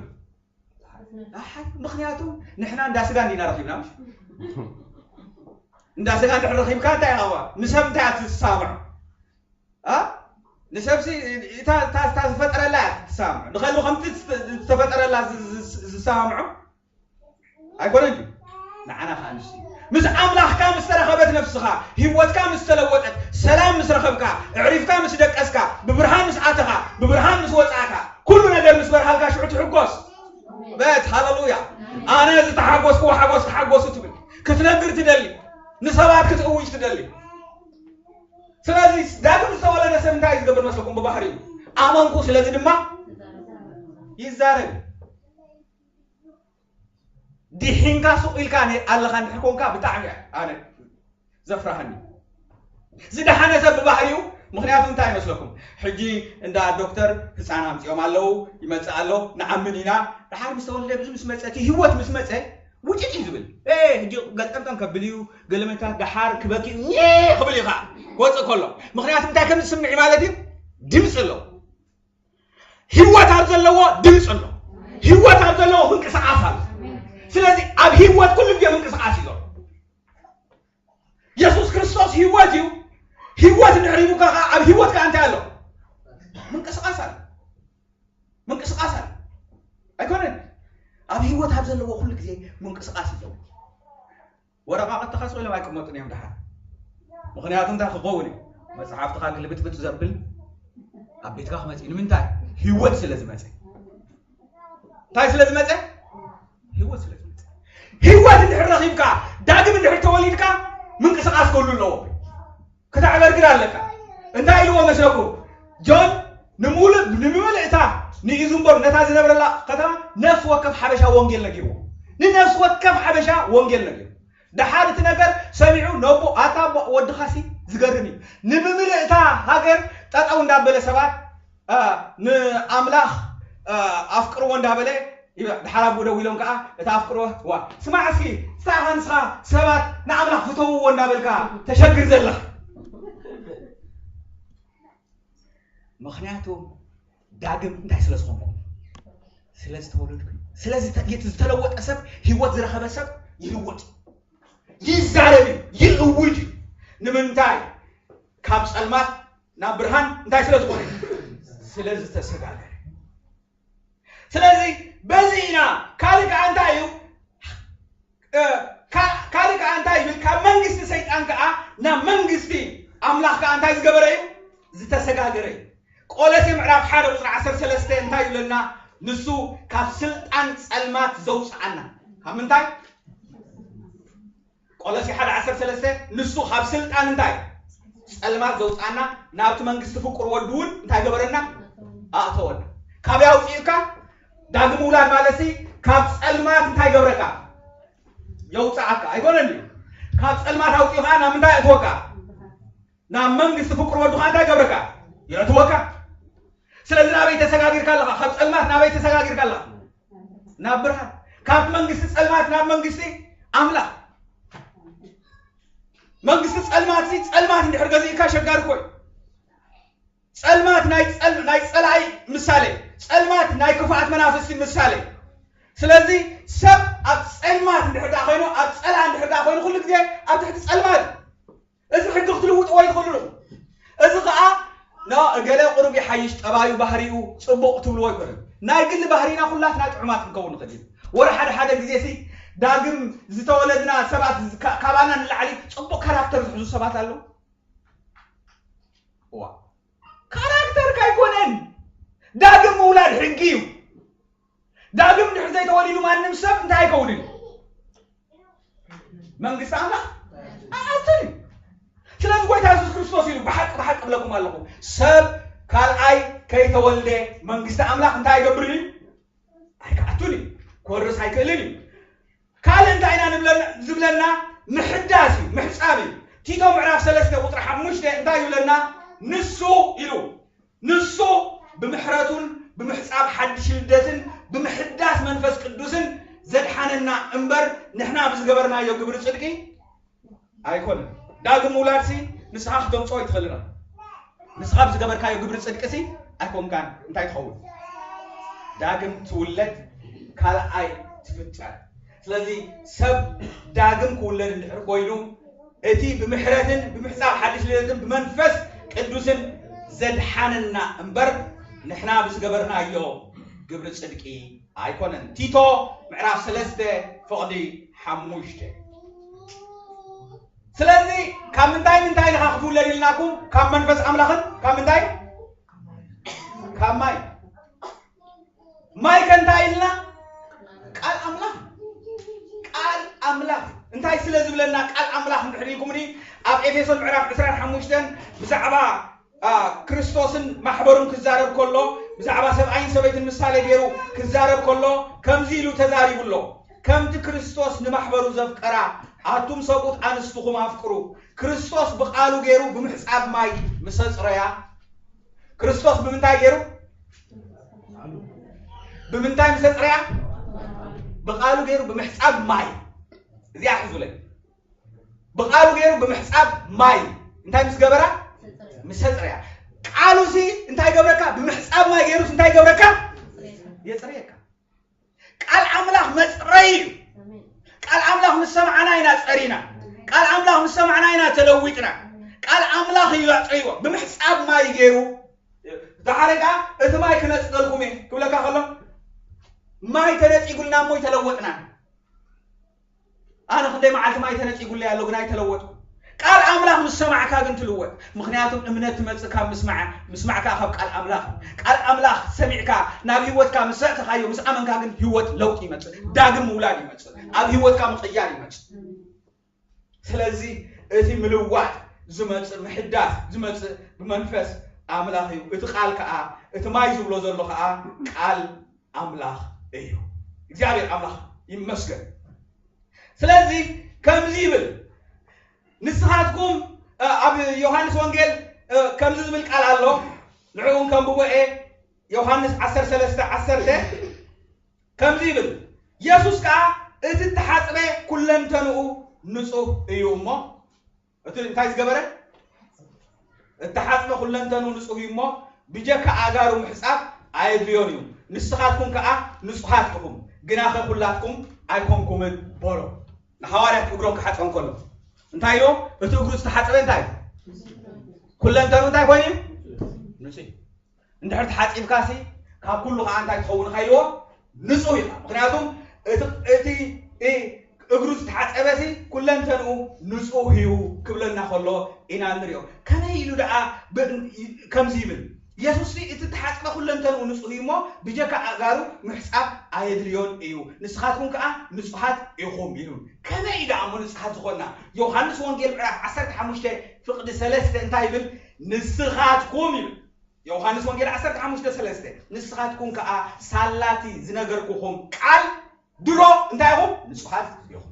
ኣሓ፣ ምኽንያቱ ንሕና እንዳ ስጋ እንዲና ረኺብና፣ ምሽ? እንዳ ስጋ እንድሕር ረኺብካ እንታይ ኢኻ ዋ? ንሰብ እንታይ እያ ትሳምዖ? ኣ? ንሰብሲ እታ እታ- እታ ዝፈጠረላ እያ ትሳምዖ። ንኸልቢ ከምቲ ዝተ- ዝተፈጠረላ ዝ- ዝ- ዝሳምዖ ኣይኮነን ድዩ? ንዓና ከኣ ንሱ እዩ። ምስ ኣምላኽካ ምስ ተራኸበት ነፍስኻ፣ ህይወትካ ምስ ተለወጠት፣ ሰላም ምስ ረኸብካ፣ ኣዕሪፍካ ምስ ደቀስካ፣ ብብርሃን ምስ ኣተኻ፣ ብብርሃን ምስ ወጻእካ፣ ኩሉ ነገር ምስ በርሃልካ ሽዑ ትሕጎስ። በት ሃለሉያ። ኣነ ዝተሓጎስክዎ ሓጎስ ተሓጎሱ ትብል ክትነግር ትደሊ፣ ንሰባት ክትእውጅ ትደሊ። ስለዚ ዳግም ዝተወለደ ሰብ እንታይ እዩ ዝገብር መስለኩም? ብባህሪኡ ኣመንኩ ስለዚ ድማ ይዛረብ። ድሒንካ ሱቕ ኢልካ ነ- ኣለኻ እንድሕር ኮንካ ብጣዕሚ እያ ኣነ ዘፍርሃኒ። ዝደሓነ ሰብ ብባህሪኡ፣ ምኽንያቱ እንታይ ይመስለኩም? ሕጂ እንዳ ዶክተር ህፃን ኣምፂኦም ኣለዉ፣ ይመፅእ ኣሎ፣ ንኣምን ኢና። ደሓር ምስ ተወልደ ብዙ ምስ መፀ እቲ ህይወት ምስ መፀ ውጭጭ እዩ ዝብል። "ኤ፣ ሕጂ ገልጠምጠም ከብል እዩ፣ ገለመታት ደሓር ክበኪ እዩ፣ ኘ ክብል እዩ ከዓ ክወፅእ ከሎ። ምኽንያቱ እንታይ ከም ዝስምዕ ማለት እዩ? ድምፂ ኣለዎ። ህይወት ኣብ ዘለዎ ድምፂ ኣሎ። ህይወት ኣብ ዘለዎ ምንቅስቃስ ኣሎ። ስለዚ ኣብ ህይወት ኩሉ ግዜ ምንቅስቃስ እዩ ዘሎ። የሱስ ክርስቶስ ህይወት እዩ። ህይወት እንድሕር ሂቡካ ከዓ ኣብ ህይወትካ እንታይ ኣሎ? ምንቅስቃስ ኣሎ። ምንቅስቃስ ኣሎ። ኣይኮነን? ኣብ ህይወት ኣብ ዘለዎ ኩሉ ግዜ ምንቅስቃስ ኣለዎ። ወረቃቅትኻ ስቕ ኢሎም ኣይቅመጡን እዮም ደሓር። ምኽንያቱ እንታይ ክኸውን እዩ? መጽሓፍትኻ ግልብጥብጥ ዘብል ኣብ ቤትካ ክመጽእ እዩ። ንምንታይ? ህይወት ስለ ዝመጸ። እንታይ ስለ ዝመጸ? ህይወት ስለ ዝመጸ። ህይወት እንድሕር ረኺብካ፣ ዳግም እንድሕር ተወሊድካ፣ ምንቅስቃስ ክህሉ ኣለዎ። ክተዕበርግር ኣለካ። እንታይ ኢልዎ መስለኩም? ጆን ንምሉእ- ንምልእታ ንኢዙምቦር ነታ ዝነብረላ ከተማ ነፍሲ ወከፍ ሓበሻ ወንጌል ነጊርዎ። ንነፍሲ ወከፍ ሓበሻ ወንጌል ነጊሩ። ደሓር እቲ ነገር ሰሚዑ ነቦ ኣታ ኣቦ ወድኻሲ ዝገርም እዩ። ንምምልእታ ሃገር ጠጠው እንዳበለ ሰባት እ፣ ንኣምላኽ እ፣ ኣፍቅርዎ እንዳበለ ይበ- ድሓር ኣብኡ ደው ኢሎም ከዓ እታ ኣፍቅርዎ ዋ ስማዕ እስኪ ስታኻ ንስኻ ሰባት ንኣምላኽ ፍተውዎ እንዳበልካ ተሸግር ዘለኻ። ምኽንያቱ ዳግም እንታይ ስለ ዝኾንኩ? ስለ ዝተወለድኩ። ስለዚ ተ- እቲ ዝተለወጠ ሰብ፣ ህይወት ዝረኸበ ሰብ ይልወጥ፣ ይዛረብ እዩ፣ ይእውጅ እዩ። ንምንታይ? ካብ ጸልማት ናብ ብርሃን እንታይ ስለ ዝኾነ? ስለ ዝተሰጋገረ። ስለዚ በዚ ኢና። ካልእ ከዓ እንታይ እዩ? እ፣ ካ- ካልእ ከዓ እንታይ ይብል? ካብ መንግስቲ ሰይጣን ከዓ ናብ መንግስቲ ኣምላኽ ከዓ እንታይ ዝገበረ እዩ? ዝተሰጋገረ እዩ። ቆሎሴ ምዕራፍ ሓደ ቁፅሪ ዓሰርተ ሰለስተ እንታይ ይብለና? ንሱ ካብ ስልጣን ጸልማት ዘውፅኣና። ካብ ምንታይ? ቆሎሲ ሓደ ዓሰርተ ሰለስተ ንሱ ካብ ስልጣን እንታይ ጸልማት ዘውፃና ናብቲ መንግስቲ ፍቁር ወዱ እውን እንታይ ገበረና ኣእተወና። ካበይ ኣውፅኡካ? ዳግም ውላድ ማለት ሲ ካብ ጸልማት እንታይ ገብረካ የውፅኣካ ኣይኮነን። ካብ ጸልማት ኣውፅኡ ከዓ ናብ ምንታይ ኣእትወካ? ናብ መንግስቲ ፍቅር ወዱ ከዓ እንታይ ገብረካ? የእትወካ። ስለዚ ናበይ ተሰጋጊርካ ኣለኻ? ካብ ጸልማት ናበይ ተሰጋጊርካ ኣለኻ? ናብ ብርሃን። ካብ መንግስቲ ጸልማት ናብ መንግስቲ ኣምላኽ። መንግስቲ ጸልማት ሲ ጸልማት እንድሕር ገዚእካ ሸጋሪ ኮይ ጸልማት ናይ ጸል ናይ ጸላኢ ምሳሌ፣ ጸልማት ናይ ክፉኣት መናፍስቲ ምሳሌ። ስለዚ ሰብ ኣብ ጸልማት እንድሕር ደኣ ኮይኑ ኣብ ጸላ እንድሕር ደኣ ኮይኑ ኩሉ ግዜ ኣብ ትሕቲ ጸልማት እዚ ሕጊ ክትልውጥዎ ኣይትኽእሉን። እዚ ኸኣ ኖ እገለ ቁሩብ ይሓይሽ ጠባዩ ባህሪኡ ጽቡቕ ክትብልዎ ኣይኮነን። ናይ ግሊ ባህሪና ኩላትና ጥዑማት ክንከውን ንኽእል ኢና። ወረ ሓደ ሓደ ግዜ ሲ ዳግም ዝተወለድና ሰባት ካባና ንላዕሊ ጽቡቕ ካራክተር ዝሕዙ ሰባት ኣለዉ። እዋ ካራክተርካ ኣይኮነን። ዳግም ምውላድ ሕጊ እዩ። ዳግም ድሕሪ ዘይተወሊዱ ማንም ሰብ እንታይ ኣይከውንን እዩ? መንግስቲ ኣምላኽ ኣትን እዩ። ስለዚ ጎይታ የሱስ ክርስቶስ ኢሉ ብሓቂ ብሓቂ እብለኩም ኣለኹ ሰብ ካልኣይ ከይተወልደ መንግስቲ ኣምላኽ እንታይ ኣይገብርን እዩ? ኣይክኣቱን እዩ። ክወርስ ኣይክእልን እዩ። ካልእ እንታይ ኢና ንብለና ዝብለና ምሕዳስ እዩ ምሕፃብ እዩ። ቲቶ ምዕራፍ ሰለስተ ቁፅሪ ሓሙሽተ እንታይ ይብለና? ንሱ ኢሉ ንሱ ብምሕረቱን ብምሕፃብ ሓድሽ ልደትን ብምሕዳስ መንፈስ ቅዱስን ዘድሓነና እምበር ንሕና ብዝገበርናዮ ግብሪ ፅድቂ ኣይኮነን። ዳግም ምውላድሲ ንስኻ ክተምፅኦ ኣይትኽእልን። ንስኻ ብዝገበርካዮ ግብሪ ፅድቅሲ ኣይኮንካን። እንታይ ትኸውን? ዳግም ትውለድ ካልኣይ ትፍጠር። ስለዚ ሰብ ዳግም ክውለድ እንድሕር ኮይኑ እቲ ብምሕረትን ብምሕፃብ ሓድሽ ልደትን ብመንፈስ ቅዱስን ዘድሓነና እምበር ንሕና ብዝገበርናዮ ግብሪ ፅድቂ ኣይኮነን። ቲቶ ምዕራፍ ሰለስተ ፍቕዲ ሓሙሽተ። ስለዚ ካብ ምንታይ ምንታይ ኢኻ ክትውለድ ኢልናኩም? ካብ መንፈስ ኣምላኽን ካብ ምንታይ? ካብ ማይ። ማይ ከ እንታይ ኢልና? ቃል ኣምላኽ። ቃል ኣምላኽ እንታይ ስለ ዝብለና? ቃል ኣምላኽ እንድሕር ኢልኩምኒ ኣብ ኤፌሶን ምዕራፍ ዕስራን ሓሙሽተን ብዛዕባ ክርስቶስን ማሕበሩን ክዛረብ ከሎ ብዛዕባ ሰብኣይን ሰበይትን ምሳሌ ገይሩ ክዛረብ ከሎ ከምዚ ኢሉ ተዛሪቡ ኣሎ። ከምቲ ክርስቶስ ንማሕበሩ ዘፍቀራ ኣቱም ሰብኡት ኣንስትኹም ኣፍቅሩ። ክርስቶስ ብቃሉ ገይሩ ብምሕፃብ ማይ ምሰፅረያ። ክርስቶስ ብምንታይ ገይሩ? ብምንታይ ምሰፅረያ? ብቃሉ ገይሩ ብምሕፃብ ማይ። እዚኣ ሕዙለይ። ብቃሉ ገይሩ ብምሕፃብ ማይ እንታይ ምስ ገበራ? ምስ ኣፅረያ። ቃሉ ሲ እንታይ ገብረካ? ብምሕፃብ ማይ ገይሩስ እንታይ ገብረካ? የፅርየካ። ቃል ኣምላኽ መፅረይ እዩ። ቃል ኣምላኽ ምስ ሰማዕና ኢና ፀሪና። ቃል ኣምላኽ ምስ ሰማዕና ኢና ተለዊጥና። ቃል ኣምላኽ እዩ ኣፅርይዎ። ብምሕፃብ ማይ ገይሩ ዳሓረ ከዓ እቲ ማይ ክነፅገልኩም እየ ክብለካ ከሎ ማይ ተነፂጉልና እሞ ይተለወጥና። ኣነ ክንደይ መዓልቲ ማይ ተነፂጉለይ ኣሎ ግን ኣይተለወጥኩ። ቃል ኣምላኽ ምስ ሰማዕካ ግን ትልወጥ። ምክንያቱም እምነት ትመፅእ ካብ ምስማዕ፣ ምስማዕ ከዓ ካብ ቃል ኣምላኽ። ቃል ኣምላኽ ሰሚዕካ ናብ ህይወትካ ምስ ዘእተኻዮ ምስ ኣመንካ ግን ህይወት ለውጢ ይመፅእ፣ ዳግም ምውላድ ይመፅእ፣ ኣብ ህይወትካ ምቕያር ይመፅእ። ስለዚ እቲ ምልዋጥ ዝመፅእ ምሕዳስ ዝመፅእ ብመንፈስ ኣምላኽ እዩ። እቲ ቃል ከዓ እቲ ማይ ዝብሎ ዘሎ ከዓ ቃል ኣምላኽ እዩ። እግዚኣብሔር ኣምላኽ ይመስገን። ስለዚ ከምዚ ይብል ንስኻትኩም ኣብ ዮሃንስ ወንጌል ከምዚ ዝብል ቃል ኣሎ። ንዕኡ ከንብቦ እየ። ዮሃንስ ዓሰርተ ሰለስተ ዓሰርተ ከምዚ ይብል። የሱስ ከዓ እቲ እተሓፅበ ኩለንተንኡ ንፁህ እዩ እሞ እቲ እንታይ ዝገበረ እተሓፅበ ኩለንተንኡ ንፁህ እዩ እሞ ብጀካ ኣእጋሩ ምሕፃብ ኣየድልዮን እዩ። ንስኻትኩም ከዓ ንፁሃት ኢኹም፣ ግናኸ ኩላትኩም ኣይኮንኩምን በሎ። ንሃዋርያት እግሮም ክሓፅቦም ከሎ እንታይ ኢልዎም? እቲ እግሩ ዝተሓፅበ እንታይ ኩለንተንኡ እንታይ ኮይኑ እዩ? ንፁህ። እንድሕር ተሓፂብካ ሲ ካብ ኩሉ ከዓ እንታይ ትኸውን ኢኻ ኢልዎ? ንፁህ ኢኻ። ምክንያቱም እቲ እግሩ ዝተሓፀበ ሲ ኩለንተንኡ ንፁህ እዩ ክብለና ከሎ ኢና ንሪኦ። ከመይ ኢሉ ደኣ ከምዚ ይብል? የሱስ እቲ ተሓጽበ ኩለንተንኡ ንጹህ እዩ እሞ፣ ብጀካ ኣእጋሩ ምሕጻብ ኣየድልዮን እዩ። ንስኻትኩም ከኣ ንጹሃት ኢኹም ኢሉ። ከመይ እዩ ደኣ እሞ ንጹሃት ዝኾንና? ዮሃንስ ወንጌል ምዕራፍ ዓሰርተ ሓሙሽተ ፍቕዲ ሰለስተ እንታይ ይብል? ንስኻትኩም ይብል። ዮሃንስ ወንጌል ዓሰርተ ሓሙሽተ ሰለስተ፣ ንስኻትኩም ከኣ ሳላቲ ዝነገርኩኹም ቃል ድሮ እንታይ ኢኹም? ንጹሃት ኢኹም።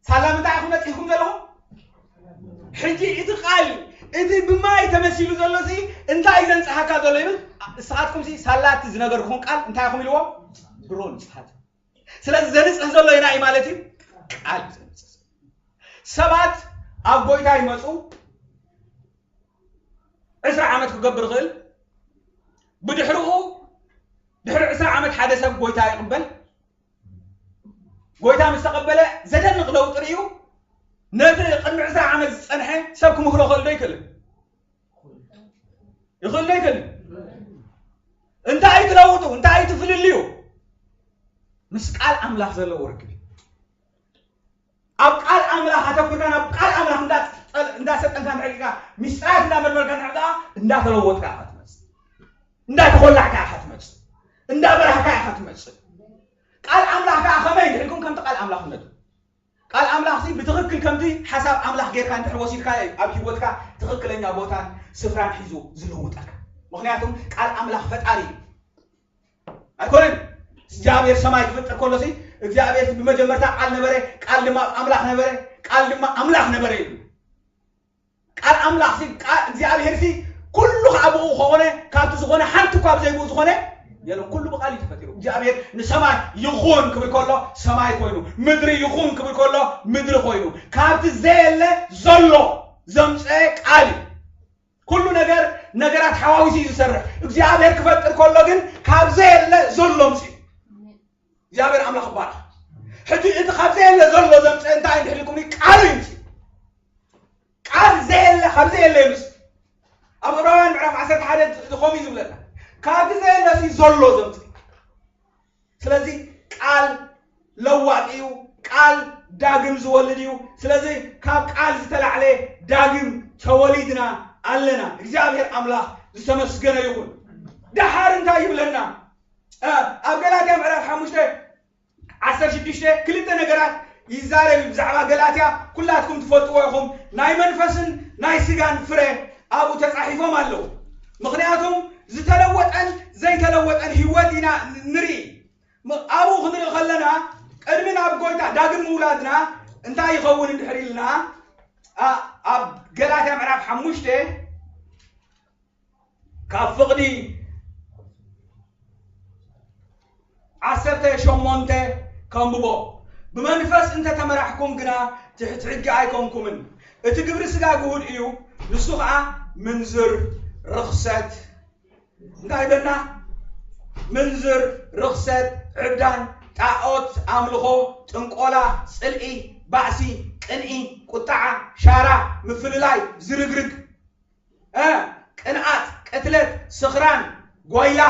ሳላ ምንታይ ኢኹም ነጺህኩም ዘለኹም? ሕጂ እቲ ቃል፣ እቲ ብማይ ተመሲሉ ዘሎ እዚ እንታይ እዩ ዘንጽሃካ ዘሎ ይብል? ንስኻትኩም ሲ ሳላቲ ዝነገርኩኹም ቃል እንታይ ኢኹም ኢልዎ? ድሮ ንጹሃት። ስለዚ ዘንጽህ ዘሎ የናይ ማለት እዩ? ቃል እዩ ዘንጽህ ዘሎ። ሰባት ኣብ ጎይታ ይመጹ፣ ዕስራ ዓመት ክገብር ይኽእል። ብድሕሪኡ፣ ድሕሪ ዕስራ ዓመት ሓደ ሰብ ጎይታ ይቕበል። ጎይታ ምስ ተቐበለ ዘደንቕ ለውጢ ርእዩ፣ ነቲ ቅድሚ ዕስራ ዓመት ዝጸንሐ ሰብ ክምክሮ ክኽእል ዶ ይክእል? ይኽእል ዶ ይክእል? እንታይ እዩ እቲ ለውጡ? እንታይ እዩ እቲ ፍልልዩ? ምስ ቃል ኣምላኽ ዘለዎ ርክብ እዩ። ኣብ ቃል ኣምላኽ ኣተኩርካ፣ ናብ ቃል ኣምላኽ እንዳጸል-፣ እንዳሰልጠንካ እንድሕር ኢልካ፣ ሚስጥራት እንዳመርመርካ እንድሕር ደኣ፣ እንዳተለወጥካ ኢኻ ትመጽእ። እንዳተኾላዕካ ኢኻ ትመጽእ። እንዳበራህካ ኢኻ ትመጽእ። ቃል ኣምላኽ ከኣ ከመይ እንድሕር ኢልኩም፣ ከምቲ ቃል ኣምላኽነቱ። ቃል ኣምላኽሲ ብትኽክል ከምቲ ሓሳብ ኣምላኽ ጌርካ እንድሕር ወሲድካዮ እዩ ኣብ ህይወትካ ትኽክለኛ ቦታን ስፍራን ሒዙ ዝልውጠካ። ምኽንያቱም ቃል ኣምላኽ ፈጣሪ እዩ። ኣይኮነን? እግዚኣብሔር ሰማይ ክፍጥር ከሎ ሲ እግዚኣብሔር ብመጀመርታ ቃል ነበረ፣ ቃል ድማ ኣምላኽ ነበረ፣ ቃል ድማ ኣምላኽ ነበረ ይብል። ቃል ኣምላኽ ሲ፣ ቃል እግዚኣብሔር ሲ ኩሉ ከዓ ብኡ ከኾነ፣ ካብቲ ዝኾነ ሓንቲ እኳ ብዘይ ብኡ ዝኾነ የለን። ኩሉ ብቃል እዩ ተፈጢሩ። እግዚኣብሔር ንሰማይ ይኹን ክብል ከሎ ሰማይ ኮይኑ፣ ምድሪ ይኹን ክብል ከሎ ምድሪ ኮይኑ፣ ካብቲ ዘየለ ዘሎ ዘምፀአ ቃል እዩ። ኩሉ ነገር ነገራት ሓዋዊሱ እዩ ዝሰርሕ። እግዚኣብሔር ክፈጥር ከሎ ግን ካብ ዘየለ ዘሎ ምፅኡ። እግዚኣብሔር ኣምላኽ ይባረኽ። ሕጂ እቲ ካብ ዘየለ ዘሎ ዘምፀአ እንታይ እንድሕር ኢልኩም ቃል እዩ ምፅኡ። ቃል ዘየለ ካብ ዘየለ እዩ ምፅኡ። ኣብ ዕብራውያን ምዕራፍ ዓሰርተ ሓደ ዝኾም እዩ ዝብለና። ካብቲ ዘየለ ሲ ዘሎ ዘምፅእ። ስለዚ ቃል ለዋጥ እዩ። ቃል ዳግም ዝወልድ እዩ። ስለዚ ካብ ቃል ዝተላዕለ ዳግም ተወሊድና ኣለና። እግዚኣብሔር ኣምላኽ ዝተመስገነ ይኹን። ደሓር እንታይ ይብለና? እ፣ ኣብ ገላትያ ምዕራፍ ሓሙሽተ ዓሰርተ ሽዱሽተ ክልተ ነገራት ይዛረብ ብዛዕባ ገላትያ። ኩላትኩም ትፈልጥዎ ኢኹም። ናይ መንፈስን ናይ ስጋን ፍረ ኣብኡ ተጻሒፎም ኣለዉ። ምኽንያቱም ዝተለወጠን ዘይተለወጠን ህይወት ኢና ንርኢ። ም-፣ ኣብኡ ክንርኢ ከለና ቅድሚ ናብ ጎይታ ዳግም ምውላድና እንታይ ይኸውን እንድሕር ኢልና፣ ኣ-፣ ኣብ ገላትያ ምዕራፍ ሓሙሽተ ካብ ፍቕዲ ዓሰርተ ሸሞንተ ከንብቦ። ብመንፈስ እንተ ተመራሕኩም ግና ትሕቲ ሕጊ ኣይኮንኩምን። እቲ ግብሪ ስጋ ግሁድ እዩ፣ ንሱ ኸኣ ምንዝር፣ ርኽሰት፣ እንታይ በና? ምንዝር፣ ርኽሰት፣ ዕብዳን፣ ጣዖት ኣምልኾ፣ ጥንቆላ፣ ጽልኢ፣ ባእሲ፣ ቅንኢ፣ ቁጣዓ፣ ሻራ፣ ምፍልላይ፣ ዝርግርግ፣ እ፣ ቅንኣት፣ ቅትለት፣ ስኽራን፣ ጓይላ፣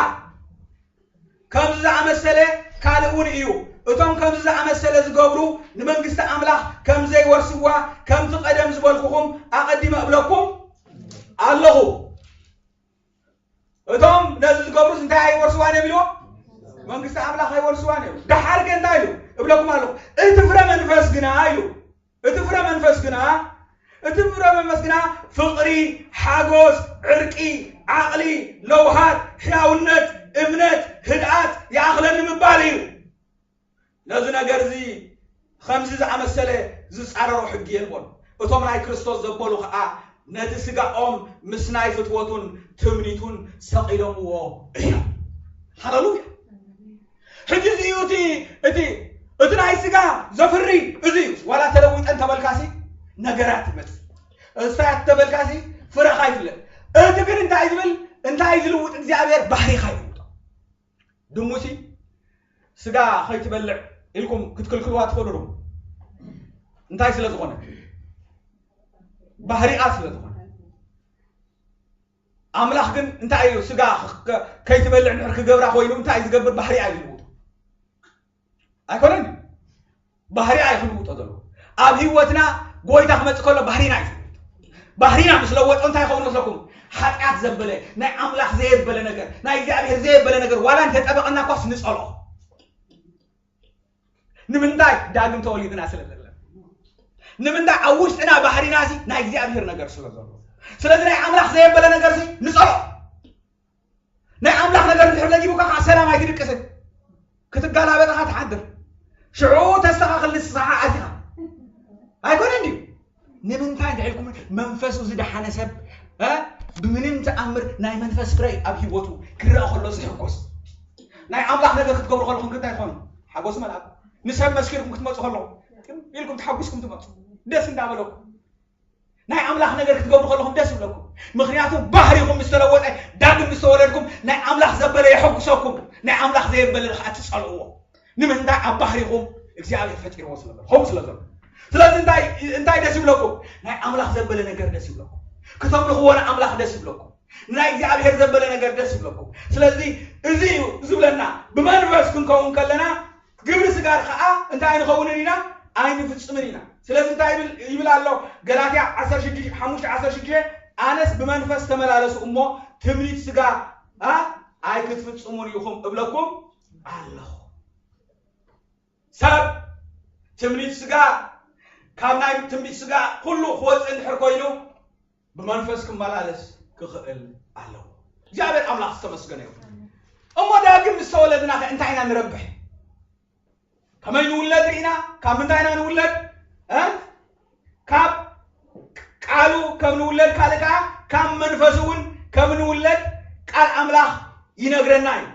ከምዚ ዝኣመሰለ ካልእ እውን እዩ። እቶም ከምዚ ዝኣመሰለ ዝገብሩ ንመንግስቲ ኣምላኽ ከም ዘይወርስዋ፣ ከምቲ ቀደም ዝበልኩኹም ኣቐዲመ እብለኩም ኣለኹ። እቶም ነዚ ዝገብሩስ እንታይ ኣይወርስዋን እዮም ኢልዎ? መንግስቲ ኣምላኽ ኣይወርስዋን እዮም። ደሓር ከ እንታይ ኢሉ? እብለኩም ኣለኹ፣ እቲ ፍረ መንፈስ ግና ኢሉ። እቲ ፍረ መንፈስ ግና፣ እቲ ፍረ መንፈስ ግና ፍቕሪ፣ ሓጎስ፣ ዕርቂ፣ ዓቕሊ፣ ለውሃት፣ ሕያውነት፣ እምነት፣ ህድኣት ይኣኽለኒ ምባል እዩ። ነዚ ነገር እዚ ከምዚ ዝኣመሰለ ዝጻረሮ ሕጊ የልቦን። እቶም ናይ ክርስቶስ ዘበሉ ኸኣ ነቲ ስጋኦም ምስ ናይ ፍትወቱን ትምኒቱን ሰቒሎምዎ እዮም። ሃሌሉያ። ሕጂ እዚ እዩ እቲ፣ እቲ፣ እቲ ናይ ስጋ ዘፍሪ እዚ እዩ። ዋላ ተለዊጠን ተበልካሲ ነገራት ይመጽእ። እሳት ተበልካሲ ፍረኻ ይፍለጥ። እቲ ግን እንታይ ዝብል፣ እንታይ ዝልውጥ እግዚኣብሔር ባህሪኻ ይልውጦ። ድሙሲ ስጋ ከይትበልዕ ኢልኩም ክትክልክልዋ ትኽእሉ ዶ? እንታይ ስለ ዝኾነ? ባህሪኣ ስለ ዝኾነ። ኣምላኽ ግን እንታይ እዩ? ስጋ ከ-፣ ከይትበልዕ እንድሕር ክገብራ ኮይኑ እንታይ እዩ ዝገብር? ባህሪኣ እዩ ዝልውጦ። ኣይኮነን? ባህሪኣ እዩ ክልውጦ ዘለዎ። ኣብ ህይወትና ጎይታ ክመጽእ ከሎ ባህሪና እዩ ዝልውጦ። ባህሪና ምስ ለወጦ እንታይ ይኸውን መስለኩም? ሓጢኣት ዘበለ፣ ናይ ኣምላኽ ዘየበለ ነገር፣ ናይ እግዚኣብሔር ዘየበለ ነገር ዋላ እንተጠበቐና እኳስ ንጸልኦ። ንምንታይ? ዳግም ተወሊድና ስለ ዘለና። ንምንታይ? ኣብ ውሽጥና ባህሪና እዚ ናይ እግዚኣብሔር ነገር ስለ ዘሎ። ስለዚ ናይ ኣምላኽ ዘየበለ ነገር እዚ ንጸልኦ። ናይ ኣምላኽ ነገር እንድሕር ለጊቡካ ከዓ ሰላም ኣይትድቅስን። ክትጋላበጥ ኢኻ ትሓድር። ሽዑ ተስተኻኽል ንስኻ ኣቲኻ። ኣይኮነን ድዩ? ንምንታይ እንድዒልኩም መንፈሱ ዝደሓነ ሰብ፣ እ፣ ብምንም ተኣምር ናይ መንፈስ ፍረ ኣብ ህይወቱ ክረኣ ከሎ ዝሕጎስ? ናይ ኣምላኽ ነገር ክትገብሩ ከለኹም ግን እንታይ ትኾኑ? ሓጎስ መልኣክ። ንሰብ መስኪርኩም ክትመጹ ከለኹም ኢልኩም ተሓጉስኩም ትመጹ። ደስ እንዳበለኩም። ናይ ኣምላኽ ነገር ክትገብሩ ከለኹም ደስ ይብለኩም። ምኽንያቱ ባህሪኹም ምስ ተለወጠ፣ ዳግም ምስ ተወለድኩም፣ ናይ ኣምላኽ ዘበለ የሐጉሰኩም፣ ናይ ኣምላኽ ዘየበለ ከዓ ትጸልእዎ። ንምንታይ? ኣብ ባህሪኹም እግዚኣብሔር ፈጢርዎ ስለ ዘሎ፣ ከምኡ ስለ ዘሎ። ስለዚ እንታይ፣ እንታይ ደስ ይብለኩም? ናይ ኣምላኽ ዘበለ ነገር ደስ ይብለኩም። ክተምልኽዎ ንኣምላኽ ደስ ይብለኩም። ናይ እግዚኣብሔር ዘበለ ነገር ደስ ይብለኩም። ስለዚ እዚ እዩ ዝብለና፣ ብመንፈስ ክንከውን ከለና ግብሪ ስጋ ከዓ እንታይ ኣይንኸውንን ኢና? ኣይንፍጽምን ኢና። ስለዚ እንታይ ይብል፣ ይብል ኣሎ ገላትያ ዓሰርተ ሽዱሽተ፣ ሓሙሽተ ዓሰርተ ሽዱሽተ፣ ኣነስ ብመንፈስ ተመላለሱ እሞ ትምኒት ስጋ፣ ኣ፣ ኣይክትፍጽሙን ኢኹም እብለኩም ኣለኹ። ሰብ ትምኒት ስጋ፣ ካብ ናይ ትምኒት ስጋ ኩሉ ክወፅእ እንድሕር ኮይኑ ብመንፈስ ክመላለስ ክኽእል ኣለዎ። እግዚኣብሔር ኣምላኽ ዝተመስገነ ይኹን። እሞ ዳግም ምስ ተወለድና ከ እንታይ ኢና ንረብሕ? ከመይ ንውለድ ርኢና? ካብ ምንታይ ኢና ንውለድ? እ? ካብ ቃሉ ከም ንውለድ፣ ካልእ ከዓ ካብ መንፈሱ እውን ከም ንውለድ ቃል ኣምላኽ ይነግረና እዩ።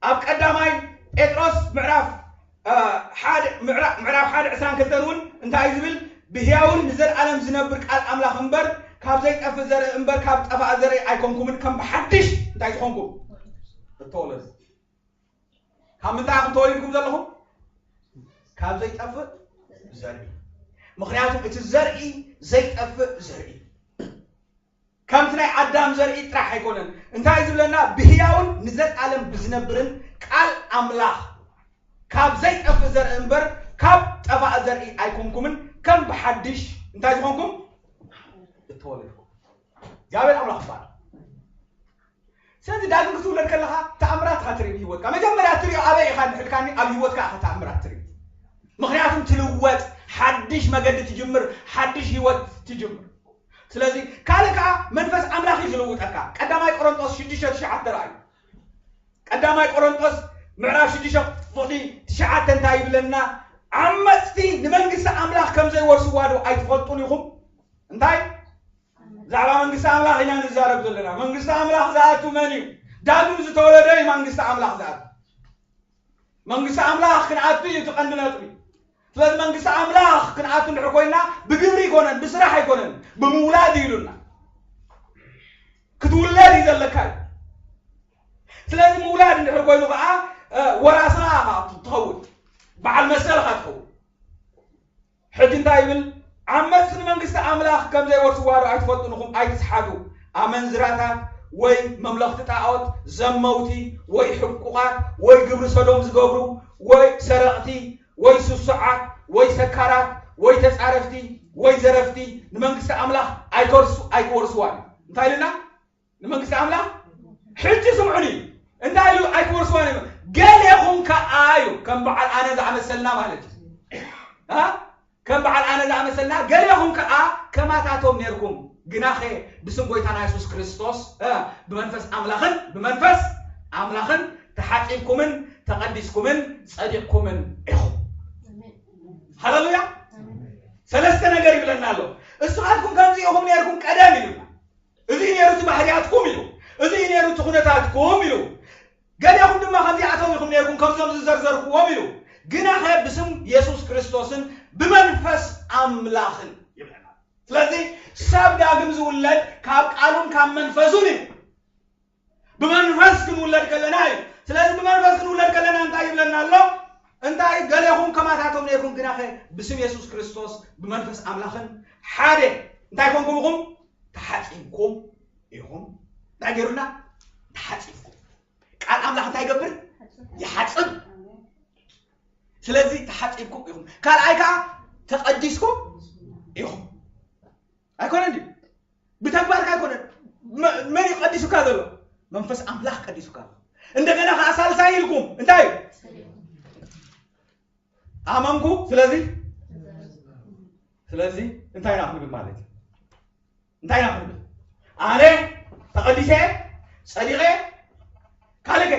ኣብ ቀዳማይ ጴጥሮስ ምዕራፍ፣ እ፣ ሓደ፣ ምዕራ-፣ ምዕራፍ ሓደ ዕስራን ክልተን እውን እንታይ እዩ ዝብል? ብህያውን ንዘለኣለም ዝነብር ቃል ኣምላኽ እምበር ካብ ዘይጠፍእ ዘርኢ እምበር ካብ ጠፋእ ዘርኢ ኣይኮንኩምን፣ ከም ብሓድሽ እንታይ ዝኾንኩም? እተወለዱ። ካብ ምንታይ ኢኹም ተወሊድኩም ዘለኹም? ካብ ዘይጠፍእ ዘርኢ። ምኽንያቱ እቲ ዘርኢ ዘይጠፍእ ዘርኢ። ከምቲ ናይ ኣዳም ዘርኢ ጥራሕ ኣይኮነን። እንታይ ዝብለና? ብህያውን ንዘለኣለም ብዝነብርን ቃል ኣምላኽ፣ ካብ ዘይጠፍእ ዘርኢ እምበር ካብ ጠፋእ ዘርኢ ኣይኮንኩምን፣ ከም ብሓድሽ እንታይ ዝኾንኩም? እተወለድኩም። እግዚኣብሔር ኣምላኽ ይባረክ። ስለዚ ዳግም ክትውለድ ከለኻ ተኣምራት ኢኻ ትርኢ ብህይወትካ። መጀመርያ ትሪኦ ኣበይ ኢኻ እንድሕልካኒ፣ ኣብ ህይወትካ ኢኻ ተኣምራት ትርኢ። ምኽንያቱም ትልወጥ፣ ሓድሽ መገዲ ትጅምር፣ ሓድሽ ህይወት ትጅምር። ስለዚ ካልእ ከዓ መንፈስ ኣምላኽ እዩ ዝልውጠካ። ቀዳማይ ቆሮንጦስ ሽዱሽተ ትሽዓተ ረኣዩ። ቀዳማይ ቆሮንጦስ ምዕራፍ ሽዱሽተ ቁፅሪ ትሽዓተ እንታይ ይብለና? ዓመፅቲ ንመንግስቲ ኣምላኽ ከም ዘይወርስዋ ዶ ኣይትፈልጡን ኢኹም? እንታይ? ብዛዕባ መንግስቲ ኣምላኽ ኢና ንዛረብ ዘለና። መንግስቲ ኣምላኽ ዝኣቱ መን እዩ? ዳግም ዝተወለደ እዩ መንግስቲ ኣምላኽ ዝኣቱ። መንግስቲ ኣምላኽ ክንኣቱ እዩ እቲ ቀንዲ ነጥቢ። ስለዚ መንግስቲ ኣምላኽ ክንኣቱ እንድሕር ኮይና ብግብሪ ኣይኮነን፣ ብስራሕ ኣይኮነን፣ ብምውላድ እዩ ኢሉና። ክትውለድ እዩ ዘለካ እዩ። ስለዚ ምውላድ እንድሕር ኮይኑ ከዓ፣ እ፣ ወራስና ኢኻ ትኸውን፣ በዓል መሰል ኢኻ ትኸውን። ሕጂ እንታይ ይብል? ዓመፅቲ ንመንግስቲ ኣምላኽ ከም ዘይወርስዋ ዶ ኣይትፈልጡን ኢኹም? ኣይትስሓቱ። ኣመንዝራታት ወይ መምለኽቲ ጣዖት፣ ዘመውቲ ወይ ሕቁቓት ወይ ግብሪ ሰዶም ዝገብሩ ወይ ሰረቕቲ ወይ ስሱዓት ወይ ሰካራት ወይ ተጻረፍቲ ወይ ዘረፍቲ ንመንግስቲ ኣምላኽ ኣይከርሱ-፣ ኣይክወርስዋን። እንታይ ኢልና? ንመንግስቲ ኣምላኽ ሕጂ ስምዑኒ። እንታይ ኢሉ? ኣይክወርስዋን እዮም። ገሌኹም ከኣ እዩ፣ ከም በዓል ኣነ ዝኣመሰልና ማለት እዩ። እ? ከም በዓል ኣነ ዝኣመሰልና፣ ገሌኹም ከኣ ከማታቶም ኔርኩም። ግናኸ ብስም ጎይታና የሱስ ክርስቶስ፣ እ፣ ብመንፈስ ኣምላኽን፣ ብመንፈስ ኣምላኽን ተሓጺብኩምን ተቐዲስኩምን ጸዲቕኩምን ኢኹም። ሃሌሉያ! ሰለስተ ነገር ይብለና ኣሎ። እስኻትኩም ከምዚ ኢኹም ኔርኩም ቀደም ኢሉና። እዚ እዩ ነይሩ እቲ ባህርያትኩም ኢሉ። እዚ እዩ ነይሩ እቲ ኩነታትኩም ኢሉ። ገሊኹም ድማ ከምዚኣቶም ኢኹም ነይርኩም፣ ከምዞም ዝዘርዘርኩዎም ኢሉ። ግናኸ ብስም የሱስ ክርስቶስን ብመንፈስ ኣምላኽን ይብለና። ስለዚ ሰብ ዳግም ዝውለድ ካብ ቃሉን ካብ መንፈሱን እዩ። ብመንፈስ ክንውለድ ከለና እዩ። ስለዚ ብመንፈስ ክንውለድ ከለና እንታይ ይብለና ኣሎ? እንታይ? ገሌኹም ከማታቶም ነይርኩም፣ ግናኸ ብስም የሱስ ክርስቶስ ብመንፈስ ኣምላኽን ሓደ እንታይ ኮንኩም ኢኹም? ተሓጺብኩም ኢኹም። እንታይ ገይሩና? ተሓጺብኩም። ቃል ኣምላኽ እንታይ ይገብር? ይሓጽብ። ስለዚ ተሓጺብኩም ኢኹም። ካልኣይ ከኣ ተቐዲስኩም ኢኹም። ኣይኮነን ድዩ? ብተግባርካ ኣይኮነን። መ- መን እዩ ቀዲሱካ ዘሎ? መንፈስ ኣምላኽ ቀዲሱካ ኣሎ። እንደገና ከዓ ሳልሳይ ኢልኩም እንታይ እዩ? ኣመንኩ። ስለዚ ስለዚ እንታይ ኢና ክንብል ማለት እዩ? እንታይ ኢና ክንብል? ኣነ ተቐዲሰ፣ ጸዲቐ፣ ካልገ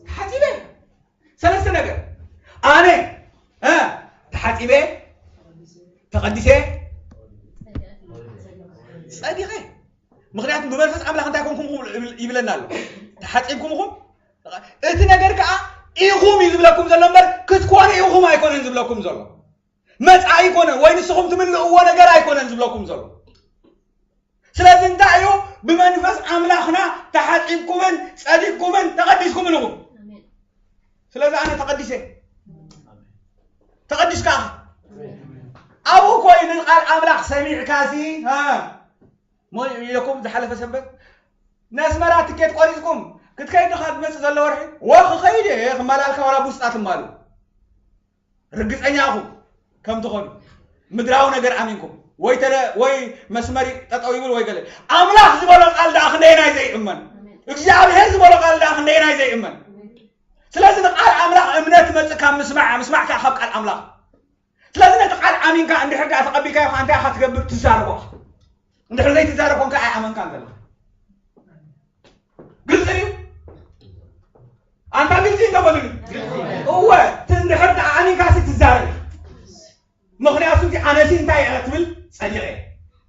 ተሓጺበ። ሰለስተ ነገር። ኣነ እ፣ ተሓጺበ፣ ተቐዲሰ፣ ጸዲቐ። ምኽንያቱም ብመንፈስ ኣምላኽ እንታይ ኮንኩም ይብለና ኣሎ? ተሓጺብኩም ኢኹም። እቲ ነገር ከዓ ኢኹም እዩ ዝብለኩም ዘሎ እምበር ክትኮኑ ኢኹም ኣይኮነን ዝብለኩም ዘሎ። መጻኢ ኣይኮነን ወይ ንስኹም ትምልእዎ ነገር ኣይኮነን ዝብለኩም ዘሎ። ስለዚ እንታይ እዩ? ብመንፈስ ኣምላኽና ተሓጺብኩምን ጸዲቅኩምን ተቐዲስኩምን ኢኹም። ስለዚ ኣነ ተቐዲሰ፣ ተቐዲስካ ኣብኡ ኮይኑ ቃል ኣምላኽ ሰሚዕካሲ እ፣ ሞ ኢለኩም ዝሓለፈ ሰንበት ነስመራ ትኬት ቆሪፅኩም ክትከይድ ዲኻ ትመፅእ ዘሎ ወርሒ ወ ክኸይድ እየ ክመላልካ ዋላ ብውስጣ ትማሉ ርግፀኛ ኢኹም ከም ትኾኑ ምድራዊ ነገር ኣሚንኩም ወይ ተለ ወይ መስመሪ ጠጠው ይብል ወይ ገለ ኣምላኽ ዝበሎ ቃል ደኣ ክንደየናይ ዘይእመን እግዚኣብሔር ዝበሎ ቃል ደኣ ክንደየናይ ዘይእመን ስለዚ ንቃል ኣምላኽ እምነት መፅእ ካብ ምስማዕ ምስማዕ ከዓ ካብ ቃል ኣምላኽ ስለዚ ነቲ ቃል ኣሚንካ እንድሕር ደኣ ተቐቢልካዮ ከዓ እንታይ ኢኻ ትገብር ትዛረቦ እንድሕር ዘይትዛረብ ኮንካ ኣይኣመንካን ዘለኻ ግልፂ እዩ ኣንታ ግልፂ እንተበሉኒ እወ እንድሕር ደኣ ኣሚንካ ሲ ትዛረብ ምኽንያቱ እዚ ኣነሲ እንታይ እየ ትብል ፀዲቐ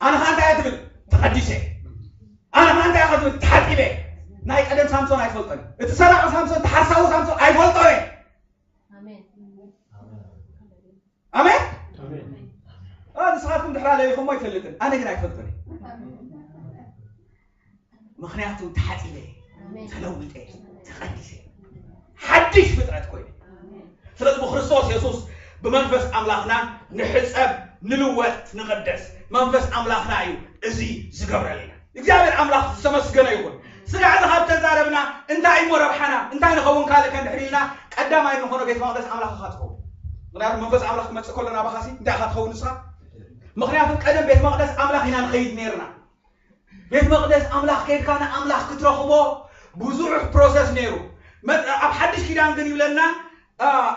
ኣነ ከዓ እንታይ እየ ትብል ተቐዲሰ ኣነ ከዓ እንታይ እየ ትብል ተሓፂበ ናይ ቀደም ሳምሶን ኣይፈልጦን እቲ ሰራቂ ሳምሶን ተሓሳዊ ሳምሶን ኣይፈልጦ እየ ኣሜን ንስኻትኩም ድሕራ ለሊኹሞ ኣይፈልጥን ኣነ ግን ኣይፈልጥን ምኽንያቱ ተሓፂበ ተለዊጠ ተቐዲሰ ሓድሽ ፍጥረት ኮይኑ ስለዚ ብክርስቶስ የሱስ ብመንፈስ ኣምላኽና ንሕፀብ ንልወጥ ንቐደስ መንፈስ ኣምላኽና እዩ እዚ ዝገብረልና እግዚኣብሔር ኣምላኽ ዝተመስገነ ይኹን ስጋዕ ዝሃብ ተዛረብና እንታይ እሞ ረብሓና እንታይ ንኸውን ካልእ ከንድሕር ኢልና ቀዳማይ ንኾኖ ቤት መቕደስ ኣምላኽ ኢኻ ትኸውን ምክንያቱ መንፈስ ኣምላኽ ክመፅእ ከሎ ናባኻሲ እንታይ ኢኻ ትኸውን ንስኻ ምክንያቱ ቀደም ቤት መቕደስ ኣምላኽ ኢና ንኸይድ ነርና ቤት መቕደስ ኣምላኽ ከይድካ ንኣምላኽ ክትረኽቦ ብዙሕ ፕሮሰስ ነይሩ ኣብ ሓድሽ ኪዳን ግን ይብለና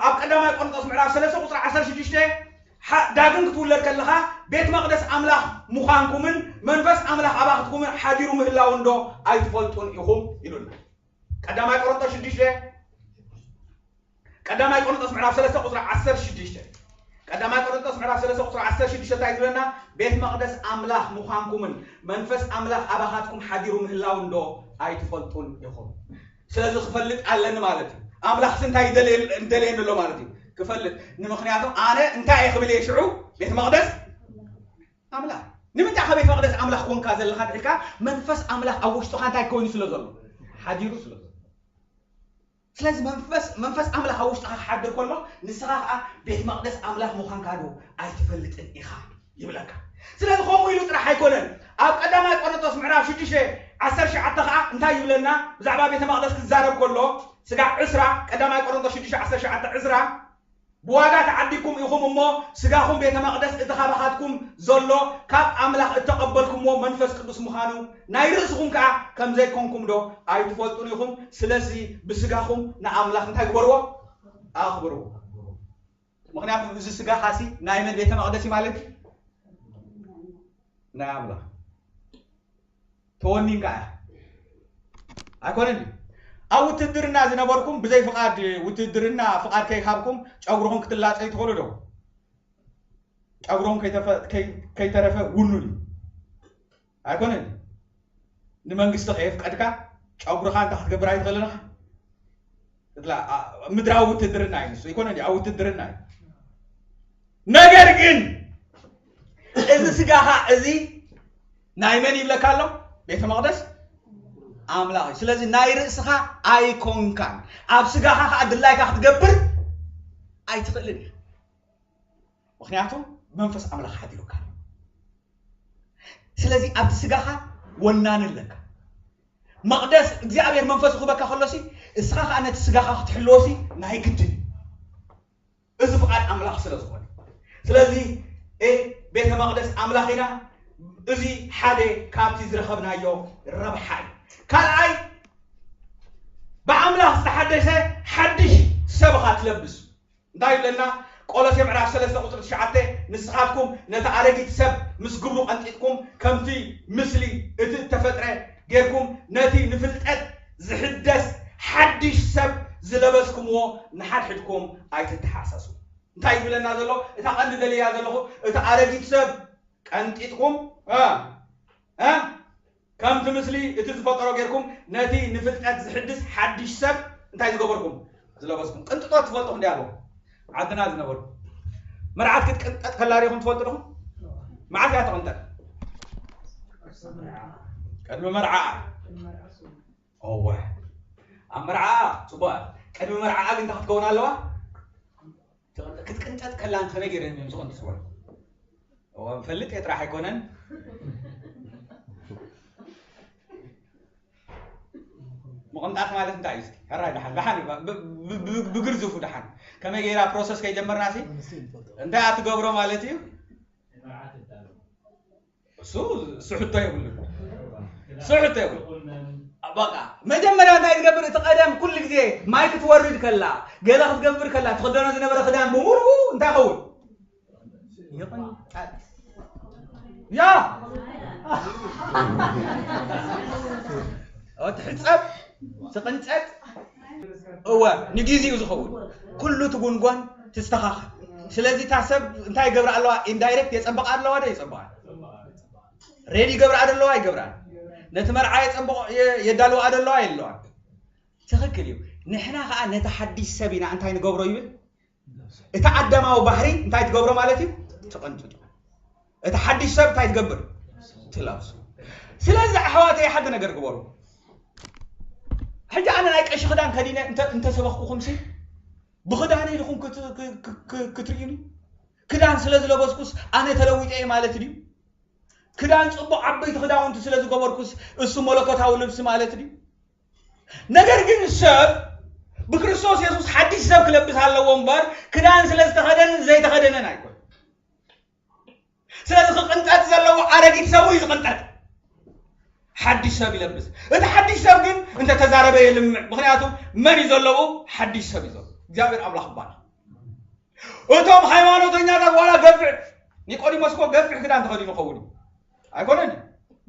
ኣብ ቀዳማይ ቆርንጦስ ምዕራፍ ሰለስተ ቁፅሪ ዓሰርተ ሽዱሽተ ዳግም ክትውለድ ከለኻ ቤት መቕደስ ኣምላኽ ምዃንኩምን መንፈስ ኣምላኽ ኣባኽትኩምን ሓዲሩ ምህላው እንዶ ኣይትፈልጡን ኢኹም ኢሉና ቀዳማይ ቆሮንቶስ ሽዱሽተ ቀዳማይ ቆሮንቶስ ምዕራፍ ሰለስተ ቁፅሪ ዓሰርተ ሽዱሽተ ቀዳማይ ቆሮንቶስ ምዕራፍ ሰለስተ ቁፅሪ ዓሰርተ ሽዱሽተ እንታይ ዝብለና ቤት መቕደስ ኣምላኽ ምዃንኩምን መንፈስ ኣምላኽ ኣባኻትኩም ሓዲሩ ምህላው እንዶ ኣይትፈልጡን ኢኹም ስለዚ ክፈልጥ ኣለኒ ማለት እዩ ኣምላኽሲ እንታይ ይደልየኒ ኣሎ ማለት እዩ ክፈልጥ ንምኽንያቱ ኣነ እንታይ እየ ክብል እየ ሽዑ ቤት መቕደስ ኣምላኽ ንምንታይ ካብ ቤት መቕደስ ኣምላኽ ኮንካ ዘለኻ ድሕልካ መንፈስ ኣምላኽ ኣብ ውሽጥኻ እንታይ ኮይኑ ስለ ዘሎ ሓዲሩ ስለ ዘሎ ስለዚ መንፈስ መንፈስ ኣምላኽ ኣብ ውሽጥኻ ክሓድር ከሎ ንስኻ ከዓ ቤት መቕደስ ኣምላኽ ምዃንካ ዶ ኣይትፈልጥን ኢኻ ይብለካ ስለዚ ከምኡ ኢሉ ጥራሕ ኣይኮነን ኣብ ቀዳማይ ቆሮንቶስ ምዕራፍ ሽዱሽተ ዓሰርተ ሸዓተ ከዓ እንታይ ይብለና ብዛዕባ ቤተ መቕደስ ክዛረብ ከሎ ስጋዕ ዕስራ ቀዳማይ ቆሮንቶስ ሽዱሽተ ዓሰርተ ሸዓተ ዕስራ ብዋጋ ተዓዲግኩም ኢኹም እሞ ስጋኹም ቤተ መቕደስ እቲ ካባኻትኩም ዘሎ ካብ ኣምላኽ እተቐበልኩምዎ መንፈስ ቅዱስ ምዃኑ ናይ ርእስኹም ከኣ ከም ዘይኮንኩም ዶ ኣይትፈልጡን ኢኹም? ስለዚ ብስጋኹም ንኣምላኽ እንታይ ግበርዎ? ኣኽብርዎ። ምኽንያቱ እዚ ስጋኻሲ ናይ መን ቤተ መቕደስ እዩ ማለት እዩ? ናይ ኣምላኽ ተወኒንካ እያ ኣይኮነን ድዩ ኣብ ውትድርና ዝነበርኩም ብዘይ ፍቓድ ውትድርና ፍቓድ ከይሃብኩም ጨጉርኹም ክትላፀዩ ትኽእሉ ዶ ጨጉርኹም ከይተረፈ ውኑን እዩ ኣይኮነን ንመንግስቲ ከየፍቀድካ ጨጉርኻ እንታ ክትገብር ኣይትኽእልን ምድራዊ ውትድርና እዩ ንሱ ይኮነ ኣብ ውትድርና እዩ ነገር ግን እዚ ስጋኻ እዚ ናይ መን ይብለካ ኣሎ ቤተ መቅደስ ኣምላኽ እዩ ስለዚ ናይ ርእስኻ ኣይኮንካን ኣብ ስጋኻ ከዓ ድላይካ ክትገብር ኣይትኽእልን እዩ ምክንያቱ መንፈስ ኣምላኽ ሓዲሩካ ስለዚ ኣብቲ ስጋኻ ወናኒ ኣለካ መቕደስ እግዚኣብሔር መንፈሱ ክበካ ከሎሲ እስኻ ከዓ ነቲ ስጋኻ ክትሕልወሲ ናይ ግድን እዚ ፍቓድ ኣምላኽ ስለ ዝኾነ ስለዚ ቤተ መቕደስ ኣምላኽ ኢና እዚ ሓደ ካብቲ ዝረኸብናዮ ረብሓ እዩ። ካልኣይ፣ ብኣምላኽ ዝተሓደሰ ሓድሽ ሰብ ኢኻ ትለብስ። እንታይ ይብለና? ቆሎሴ ምዕራፍ ሰለስተ ቁጽሪ ትሽዓተ፣ "ንስኻትኩም ነቲ ኣረጊት ሰብ ምስ ግብሩ ቀንጢጥኩም፣ ከምቲ ምስሊ እቲ እተፈጥረ ጌርኩም፣ ነቲ ንፍልጠት ዝሕደስ ሓድሽ ሰብ ዝለበስኩምዎ ንሓድሕድኩም ኣይትተሓሰሱ።" እንታይ ይብለና ዘሎ? እታ ቀንዲ ደልያ ዘለኹ፣ እቲ ኣረጊት ሰብ ቀንጢጥኩም፣ እ፣ እ፣ ከምቲ ምስሊ እቲ ዝፈጠሮ ጌርኩም፣ ነቲ ንፍልጠት ዝሕድስ ሓድሽ ሰብ እንታይ ዝገበርኩም? ዝለበስኩም። ቅንጥጦት ትፈልጡ እንዲ ኣለኹም። ዓድና ዝነበሩ። መርዓት ክትቅንጠጥ ከላ ሪኹም ትፈልጡ ዲኹም? መዓስ እያ ትቕንጠጥ? ቅድሚ መርዓ። እወ። ኣብ መርዓ፣ ጽቡቕ። ቅድሚ መርዓ ግን እንታይ ክትከውን ኣለዋ? ክትቅንጠጥ ከላ ከመይ ገይረን እዮም ዝቕንጥጥዋ? እወ፣ ንፈልጥ እየ ጥራሕ ኣይኮነን። ምቕንጣጥ ማለት እንታይ እዩ? እስኪ፣ ሕራይ ደሓን፣ ደሓን እዩ። ብ-፣ ብ-፣ ብ-፣ ብግርዝፉ ደሓን። ከመይ ገይራ ፕሮሰስ ከይጀመርና ሲ? እንታይ እያ ትገብሮ ማለት እዩ? እሱ፣ እሱ ሕቶ የብሉን። እሱ ሕቶ የብሉን። በቃ፣ መጀመርያ እንታይ ትገብር? እቲ ቀደም ኩሉ ግዜ ማይ ክትወርድ ከላ፣ ገለ ክትገብር ከላ፣ ትኽደኖ ዝነበረ ክዳን ብምሉኡ እንታይ ይኸውን? ይቕንጠጥ። ያ። ኦ፣ ትሕጸብ፣ ትቕንጠጥ። እወ፣ ንግዜኡ ዝኸውን። ኩሉ ትጉንጓን ትስተኻኸል። ስለዚ እታ ሰብ እንታይ ይገብራ ኣለዋ? ኢንዳይሬክት የጸብቓ ኣለዋ ዶ የጸብቓ? ሬዲ ይገብራ ዶ ኣለዋ? ይገብራ። ነቲ መርዓ የጸብቕ-፣ የ-፣ የዳልዋ ዶ ኣለዋ? የለዋን። ትኽክል እዩ። ንሕና ኸኣ ነቲ ሓድሽ ሰብ ኢና እንታይ ንገብሮ ይብል? እቲ ኣዳማዊ ባህሪ እንታይ ትገብሮ ማለት እዩ? ትቕንጥጦ። እቲ ሓድሽ ሰብ እንታይ ትገብር? ትለብሶ። ስለዚ ኣሕዋተይ ሓደ ነገር ግበሩ። ሕጂ ኣነ ናይ ቀሺ ክዳን ከዲነ እንተ-፣ እንተሰበኽኩኹምሲ ብኽዳነይ ኢኹም ክት-፣ ክ-፣ ክ-፣ ክ-፣ ክትርእዩኒ? ክዳን ስለ ዝለበስኩስ ኣነ ተለዊጠ እየ ማለት ድዩ? ክዳን ጽቡቕ ዓበይቲ ክዳውንቲ ስለ ዝገበርኩስ እሱ መለኮታዊ ልብሲ ማለት ድዩ? ነገር ግን ሰብ ብክርስቶስ የሱስ ሓድሽ ሰብ ክለብስ ኣለዎ እምበር፣ ክዳን ስለ ዝተኸደንን ዘይተኸደነን ኣይኮን። ስለዚ ክቕንጠጥ ዘለዎ ኣረጊት ሰቡ እዩ ዝቕንጠጥ። ሓድሽ ሰብ ይለብስ። እቲ ሓድሽ ሰብ ግን እንተ ተዛረበ የልምዕ። ምኽንያቱ መን እዩ ዘለዎ? ሓድሽ ሰብ እዩ ዘሎ። እግዚኣብሔር ኣምላኽ ይባረኽ። እቶም ሃይማኖተኛታት ዋላ ገፊሕ፣ ኒቆዲሞስ እኮ ገፊሕ ክዳን ተኸዲኑ ኸውን እዩ። ኣይኮነን?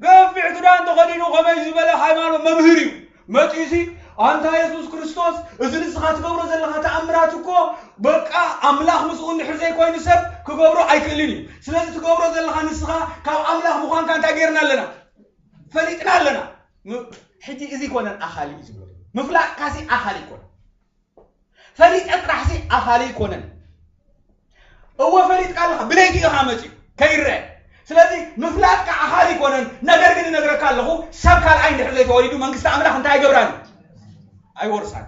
ገፊሕ ክዳን ተኸዲኑ ከመይ ዝበለ ሃይማኖት መምህር እዩ። መጺኡሲ፣ "ኣንታ የሱስ ክርስቶስ፣ እዚ ንስኻ ትገብሮ ዘለኻ ተኣምራት እኮ፣ በቃ፣ ኣምላኽ ምስኡ እንድሕር ዘይኮይኑ ሰብ ክገብሮ ኣይክእልን እዩ። ስለዚ ትገብሮ ዘለኻ ንስኻ ካብ ኣምላኽ ምዃንካ እንታይ ጌርና ኣለና? ፈሊጥና ኣለና።" ም-፣ ሕጂ እዚ ይኮነን ኣኻሊ እዩ ዝብሎ። ምፍላጥካሲ ኣኻሊ ይኮነን። ፈሊጠ ጥራሕሲ ኣኻሊ ኣይኮነን። እወ ፈሊጥካ ኣለኻ፣ ብለይቲ ኢኻ መፂኡ ከይረአ። ስለዚ ምፍላጥካ ኣኻሊ ኣይኮነን። ነገር ግን እነግረካ ኣለኹ፣ ሰብ ካልኣይ እንድሕር ዘይተወሊዱ መንግስቲ ኣምላኽ እንታይ ኣይገብራን? ኣይወርሳን።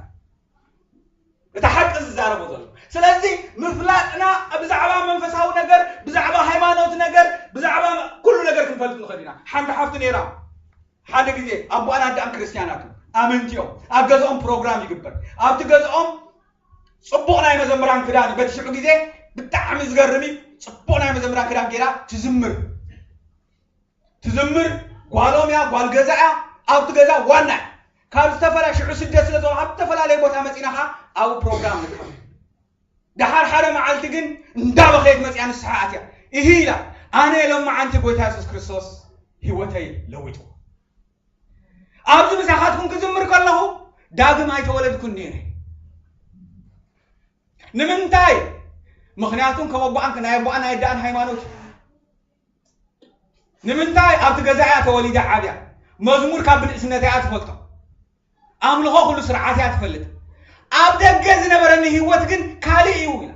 እቲ ሓቂ ዝዛረቦ ዘሎ። ስለዚ ምፍላጥና ብዛዕባ መንፈሳዊ ነገር፣ ብዛዕባ ሃይማኖት ነገር፣ ብዛዕባ ኩሉ ነገር ክንፈልጥ ንኽእል ኢና። ሓንቲ ሓፍቲ ነይራ፣ ሓደ ግዜ ኣቦኣን ኣደኣን ክርስትያናት እዮም፣ ኣመንቲ እዮም። ኣብ ገዝኦም ፕሮግራም ይግበር። ኣብቲ ገዝኦም ጽቡቕ ናይ መዘምራን ክዳን እዩ። በቲ ሽዑ ግዜ ብጣዕሚ ዝገርም እዩ። ጽቡቕ ናይ መዘምራን ክዳን ገይራ ትዝምር። ትዝምር፣ ጓሎም እያ፣ ጓል ገዛ እያ። ኣብቲ ገዛ ዋና እያ። ካብ ዝተፈላለ-፣ ሽዑ ስደት ስለ ዘሎ፣ ካብ ዝተፈላለየ ቦታ መጺና ኸኣ ኣብ ፕሮግራም ንርከብ። ደሓር ሓደ መዓልቲ ግን እንዳበኸየት መጺኣ ንስሓ ኣትያ። እሂ ኢላ፣ "ኣነ ሎማዓንቲ ጎይታ የሱስ ክርስቶስ ህይወተይ ለዊጡ። ኣብዚ ምሳኻትኩም ክዝምር ከለኹ ዳግም ኣይተወለድኩን ነይረ። ንምንታይ? ምኽንያቱም ከም ኣቦኣን ናይ ኣቦኣን ናይ ኣደኣን ሃይማኖት እዩ። ንምንታይ? ኣብቲ ገዛ እያ ተወሊዳ ዓብያ። መዝሙር ካብ ብንእስነታ እያ ትፈልጦ። ኣምልኾ ኩሉ ስርዓት እያ ትፈልጥ። ኣብ ደገ ዝነበረኒ ህይወት ግን ካልእ እዩ" ኢላ።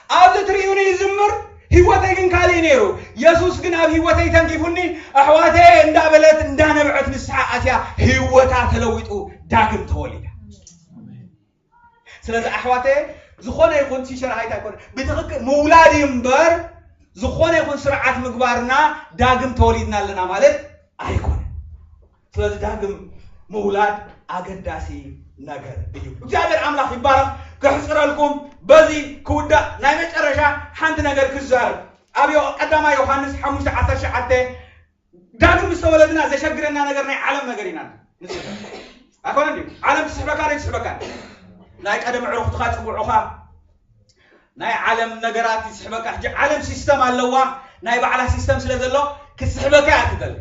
"ኣብዚ ትርእዩኒ ይዝምር፣ ህይወተይ ግን ካልእ እዩ ነይሩ። የሱስ ግን ኣብ ህይወተይ ተንኪፉኒ፣ ኣሕዋተየ እንዳበለት እንዳነበዐት ንስሓ ኣትያ ህይወታ ተለዊጡ ዳግም ተወሊዳ።" ስለዚ ኣሕዋተየ፣ ዝኾነ ይኹን ቲሸር ኣይታ ኣይኮነ፣ ብትኽክል ምውላድ እዩ እምበር፣ ዝኾነ ይኹን ስርዓት ምግባርና ዳግም ተወሊድና ኣለና ማለት ኣይኮነን። ስለዚ ዳግም ምውላድ ኣገዳሲ ነገር እዩ። እግዚኣብሔር ኣምላኽ ይባረኽ። ከሕፅረልኩም፣ በዚ ክውዳእ ናይ መጨረሻ ሓንቲ ነገር ክዛረብ። ኣብ ዮ-፣ ቀዳማይ ዮሃንስ ሓሙሽተ ዓሰርተ ትሽዓተ ዳግም ምስ ተወለድና ዘሸግረና ነገር ናይ ዓለም ነገር ኢና ንስሕብ። ኣይኮነን ድዩ? ዓለም ትስሕበካ ዶ ትስሕበካ? ናይ ቀደም ኣዕሩኽትኻ፣ ጽውዑኻ፣ ናይ ዓለም ነገራት ይስሕበካ። ሕጂ ዓለም ሲስተም ኣለዋ፣ ናይ ባዕላ ሲስተም ስለ ዘሎ ክትስሕበካ እያ ትደሊ።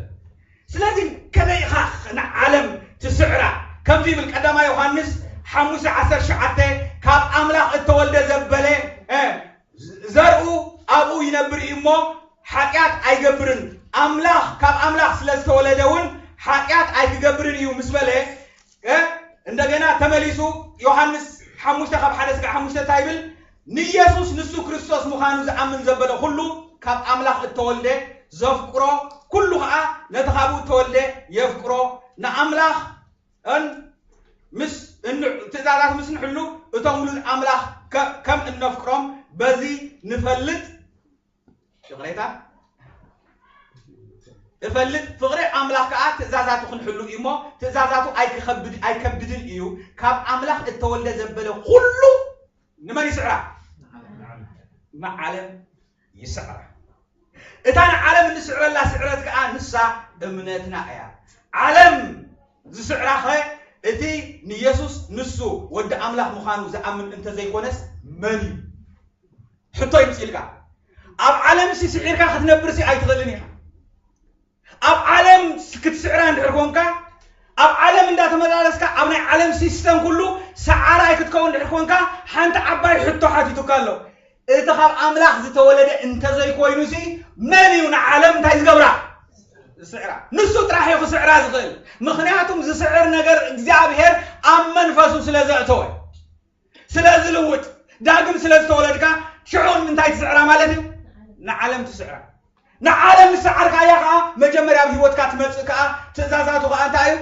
ስለዚ ከመይ ኢኻ ንዓለም ትስዕራ? ከምዚ ይብል ቀዳማይ ዮሃንስ ሓሙሽተ ዓሰርተ ትሽዓተ፣ ካብ ኣምላኽ እተወልደ ዘበለ፣ እ፣ ዘርኡ ኣብኡ ይነብር እዩ እሞ ሓጢኣት ኣይገብርን። ኣምላኽ፣ ካብ ኣምላኽ ስለ ዝተወለደ እውን ሓጢኣት ኣይክገብርን እዩ ምስ በለ፣ እ፣ እንደገና ተመሊሱ ዮሃንስ ሓሙሽተ ካብ ሓደ ስጋዕ ሓሙሽተ እንታይ ይብል? ንኢየሱስ ንሱ ክርስቶስ ምዃኑ ዝኣምን ዘበለ ኩሉ ካብ ኣምላኽ እተወልደ ዘፍቅሮ፣ ኩሉ ኸኣ ነቲ ካብኡ እተወልደ የፍቅሮ። ንኣምላኽ እን ምስ እን-፣ ትእዛዛት ምስ ንሕሉ እቶም ውሉድ ኣምላኽ ከ-፣ ከም እነፍቅሮም በዚ ንፈልጥ። ይቕሬታ፣ እፈልጥ፣ ፍቕሪ ኣምላኽ ከኣ ትእዛዛቱ ክንሕሉ እዩ እሞ፣ ትእዛዛቱ ኣይክኸብድ-፣ ኣይከብድን እዩ። ካብ ኣምላኽ እተወልደ ዘበለ ኩሉ ንመን ይስዕራ? ንዓለም ይስዕራ። እታ ንዓለም እንስዕረላ ስዕረት ከኣ ንሳ እምነትና እያ። ዓለም ዝስዕራኸ እቲ ንየሱስ ንሱ ወዲ ኣምላኽ ምዃኑ ዝኣምን እንተዘይኮነስ መን እዩ? ሕቶ ይምጽእ ኢልካ። ኣብ ዓለምሲ ስዒርካ ክትነብርሲ ኣይትኽእልን ኢኻ። ኣብ ዓለም ክትስዕራ እንድሕር ኮንካ፣ ኣብ ዓለም እንዳተመላለስካ፣ ኣብ ናይ ዓለም ሲስተም ኩሉ ሰዓራይ ክትከውን እንድሕር ኮንካ፣ ሓንቲ ዓባይ ሕቶ ሓቲቱካ ኣሎ። እቲ ካብ ኣምላኽ ዝተወለደ እንተዘይኮይኑሲ፣ መን እዩ ንዓለም እንታይ ዝገብራ? ዝስዕራ። ንሱ ጥራሕ እዩ ክስዕራ ዝኽእል። ምኽንያቱም ዝስዕር ነገር እግዚኣብሔር ኣብ መንፈሱ ስለ ዘእተወ፣ ስለ ዝልውጥ፣ ዳግም ስለ ዝተወለድካ፣ ሽዑ እንታይ ትስዕራ ማለት እዩ? ንዓለም ትስዕራ። ንዓለም ዝሰዓርካያ ኸዓ መጀመርያ ኣብ ህይወትካ ትመጽእ ከኣ ትእዛዛቱ ኸኣ እንታይ እዩ?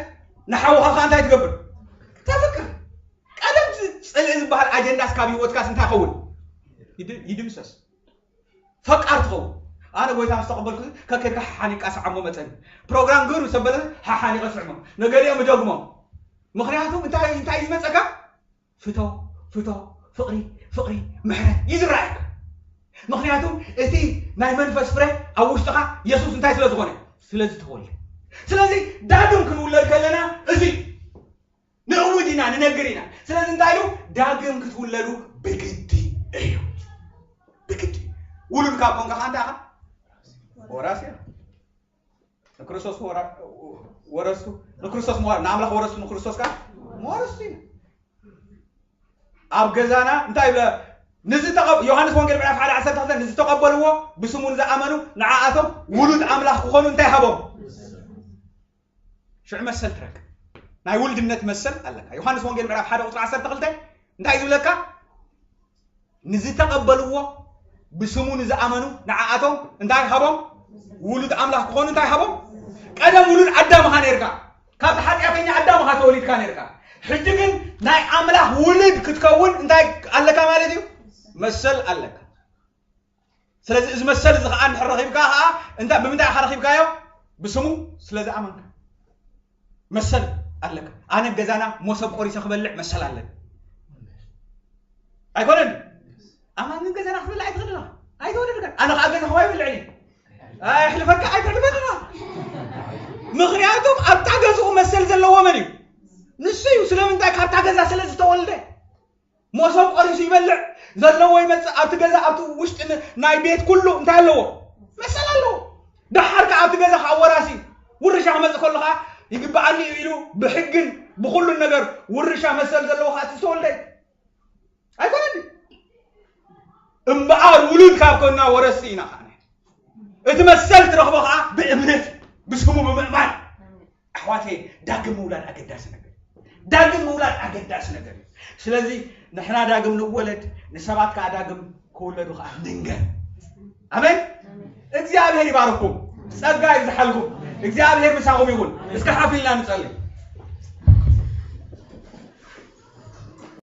ንሓውኻ ኸኣ እንታይ ትገብር? ተፍቅር። ቀደም ዝ-፣ ጽልኢ ዝበሃል ኣጀንዳስ ካብ ህይወትካስ እንታይ ይኸውን? ይድ-፣ ይድምሰስ። ፈቃር ትኸውን። ኣነ ጎይታ ምስ ተቐበልኩ ከከድካ ሓሓኒቃ ሰዓሞ መጸኒ። ፕሮግራም ግብር ምስ ኣበለ ሓሓኒቀ ስዕሞ። ነገሊኦም እደግሞም። ምኽንያቱ እንታይ፣ እንታይ እዩ ዝመጸካ? ፍቶ፣ ፍቶ፣ ፍቕሪ፣ ፍቕሪ፣ ምሕረት እዩ ዝረኣየካ። ምኽንያቱ እቲ ናይ መንፈስ ፍረ ኣብ ውሽጥኻ የሱስ እንታይ ስለ ዝኾነ? ስለ ዝተወልደ። ስለዚ ዳግም ክንውለድ ከለና እዚ ንእውጅ ኢና፣ ንነግር ኢና። ስለዚ እንታይ ኢሉ? ዳግም ክትውለዱ ብግዲ እዩ። ብግዲ። ውሉድ ካብ ኮንካ ኸኣ እንታይ ኢኻ? ወራሲ ኢኻ። ንክርስቶስ ወራ-፣ ወረስቱ፣ ንክርስቶስ መዋ-፣ ንኣምላኽ ወረስቱ፣ ንክርስቶስ ከኣ መዋረስቱ ኢና። ኣብ ገዛና እንታይ ይብለ? ንዝተቐብ-፣ ዮሃንስ ወንጌል ምዕራፍ ሓደ ዓሰርተ ክልተ፣ "ንዝተቐበልዎ፣ ብስሙ ንዝኣመኑ፣ ንዓኣቶም ውሉድ ኣምላኽ ክኾኑ እንታይ ሃቦም?" ሽዕ መሰል ትረክብ። ናይ ውልድነት መሰል ኣለካ። ዮሃንስ ወንጌል ምዕራፍ ሓደ ቁጽሪ ዓሰርተ ክልተ እንታይ እዩ ዝብለካ? "ንዝተቐበልዎ፣ ብስሙ ንዝኣመኑ፣ ንዓኣቶም እንታይ ሃቦም? ውሉድ ኣምላኽ ክኾኑ እንታይ ሃቦም?" ቀደም ውሉድ ኣዳም ኢኻ ነርካ። ካብቲ ሓጢኣተኛ ኣዳም ኢኻ ተወሊድካ ነርካ። ሕጂ ግን ናይ ኣምላኽ ውሉድ ክትከውን እንታይ ኣለካ ማለት እዩ? መሰል ኣለካ። ስለዚ እዚ መሰል እዚ ኸኣ እንድሕር ረኺብካ ኸኣ እንታይ፣ ብምንታይ ኢኻ ረኺብካዮ? ብስሙ ስለ ዝኣመንካ። መሰል ኣለካ። ኣነ ገዛና መሶብ ቆሪሰ ክበልዕ መሰል ኣለኒ። ኣይኮነን? ኣማን ግን ገዛና ክበልዕ ኣይትኽእልን ኢኻ። ኣይተወለድካን። ኣነ ኸኣ ገዛ ከማይ ይበልዕን እየ። ኣየሕልፈካ፣ ኣይተሕልፈካ። ምኽንያቱም ኣብታ ገዝኡ መሰል ዘለዎ መን እዩ? ንሱ እዩ። ስለምንታይ? ካብታ ገዛ ስለ ዝተወልደ። መሶብ ቆሪሱ ይበልዕ፣ ዘለዎ ይመጽእ፣ ኣብቲ ገዛ፣ ኣብቲ ውሽጢ ን-፣ ናይ ቤት ኩሉ እንታይ ኣለዎ? መሰል ኣለዎ። ደሓር ከኣ ኣብቲ ገዛ ከኣ ወራሲ ውርሻ ክመጽእ ከሎ ከኣ ይግብኣኒ እዩ ኢሉ ብሕግን ብኹሉን ነገር ውርሻ መሰል ዘለዎ ከኣ እቲ ዝተወልደ እዩ። ኣይኮነን ድዩ? እምበኣር ውሉድ ካብ ኮንና ወረስቲ ኢና ከኣ። እቲ መሰል ትረኽቦ ከኣ ብእምነት፣ ብስሙ ብምእማን። ኣሕዋተይ፣ ዳግም ምውላድ ኣገዳሲ ነገር እዩ። ዳግም ምውላድ ኣገዳሲ ነገር እዩ። ስለዚ ንሕና ዳግም ንወለድ፣ ንሰባት ከኣ ዳግም ክውለዱ ከኣ ንንገር። ኣሜን። እግዚኣብሔር ይባርኩም። ጸጋ ይብዝሓልኩም። እግዚኣብሔር ምሳኹም ይኹን። እስከ ሓፍ ኢልና ንጸልይ።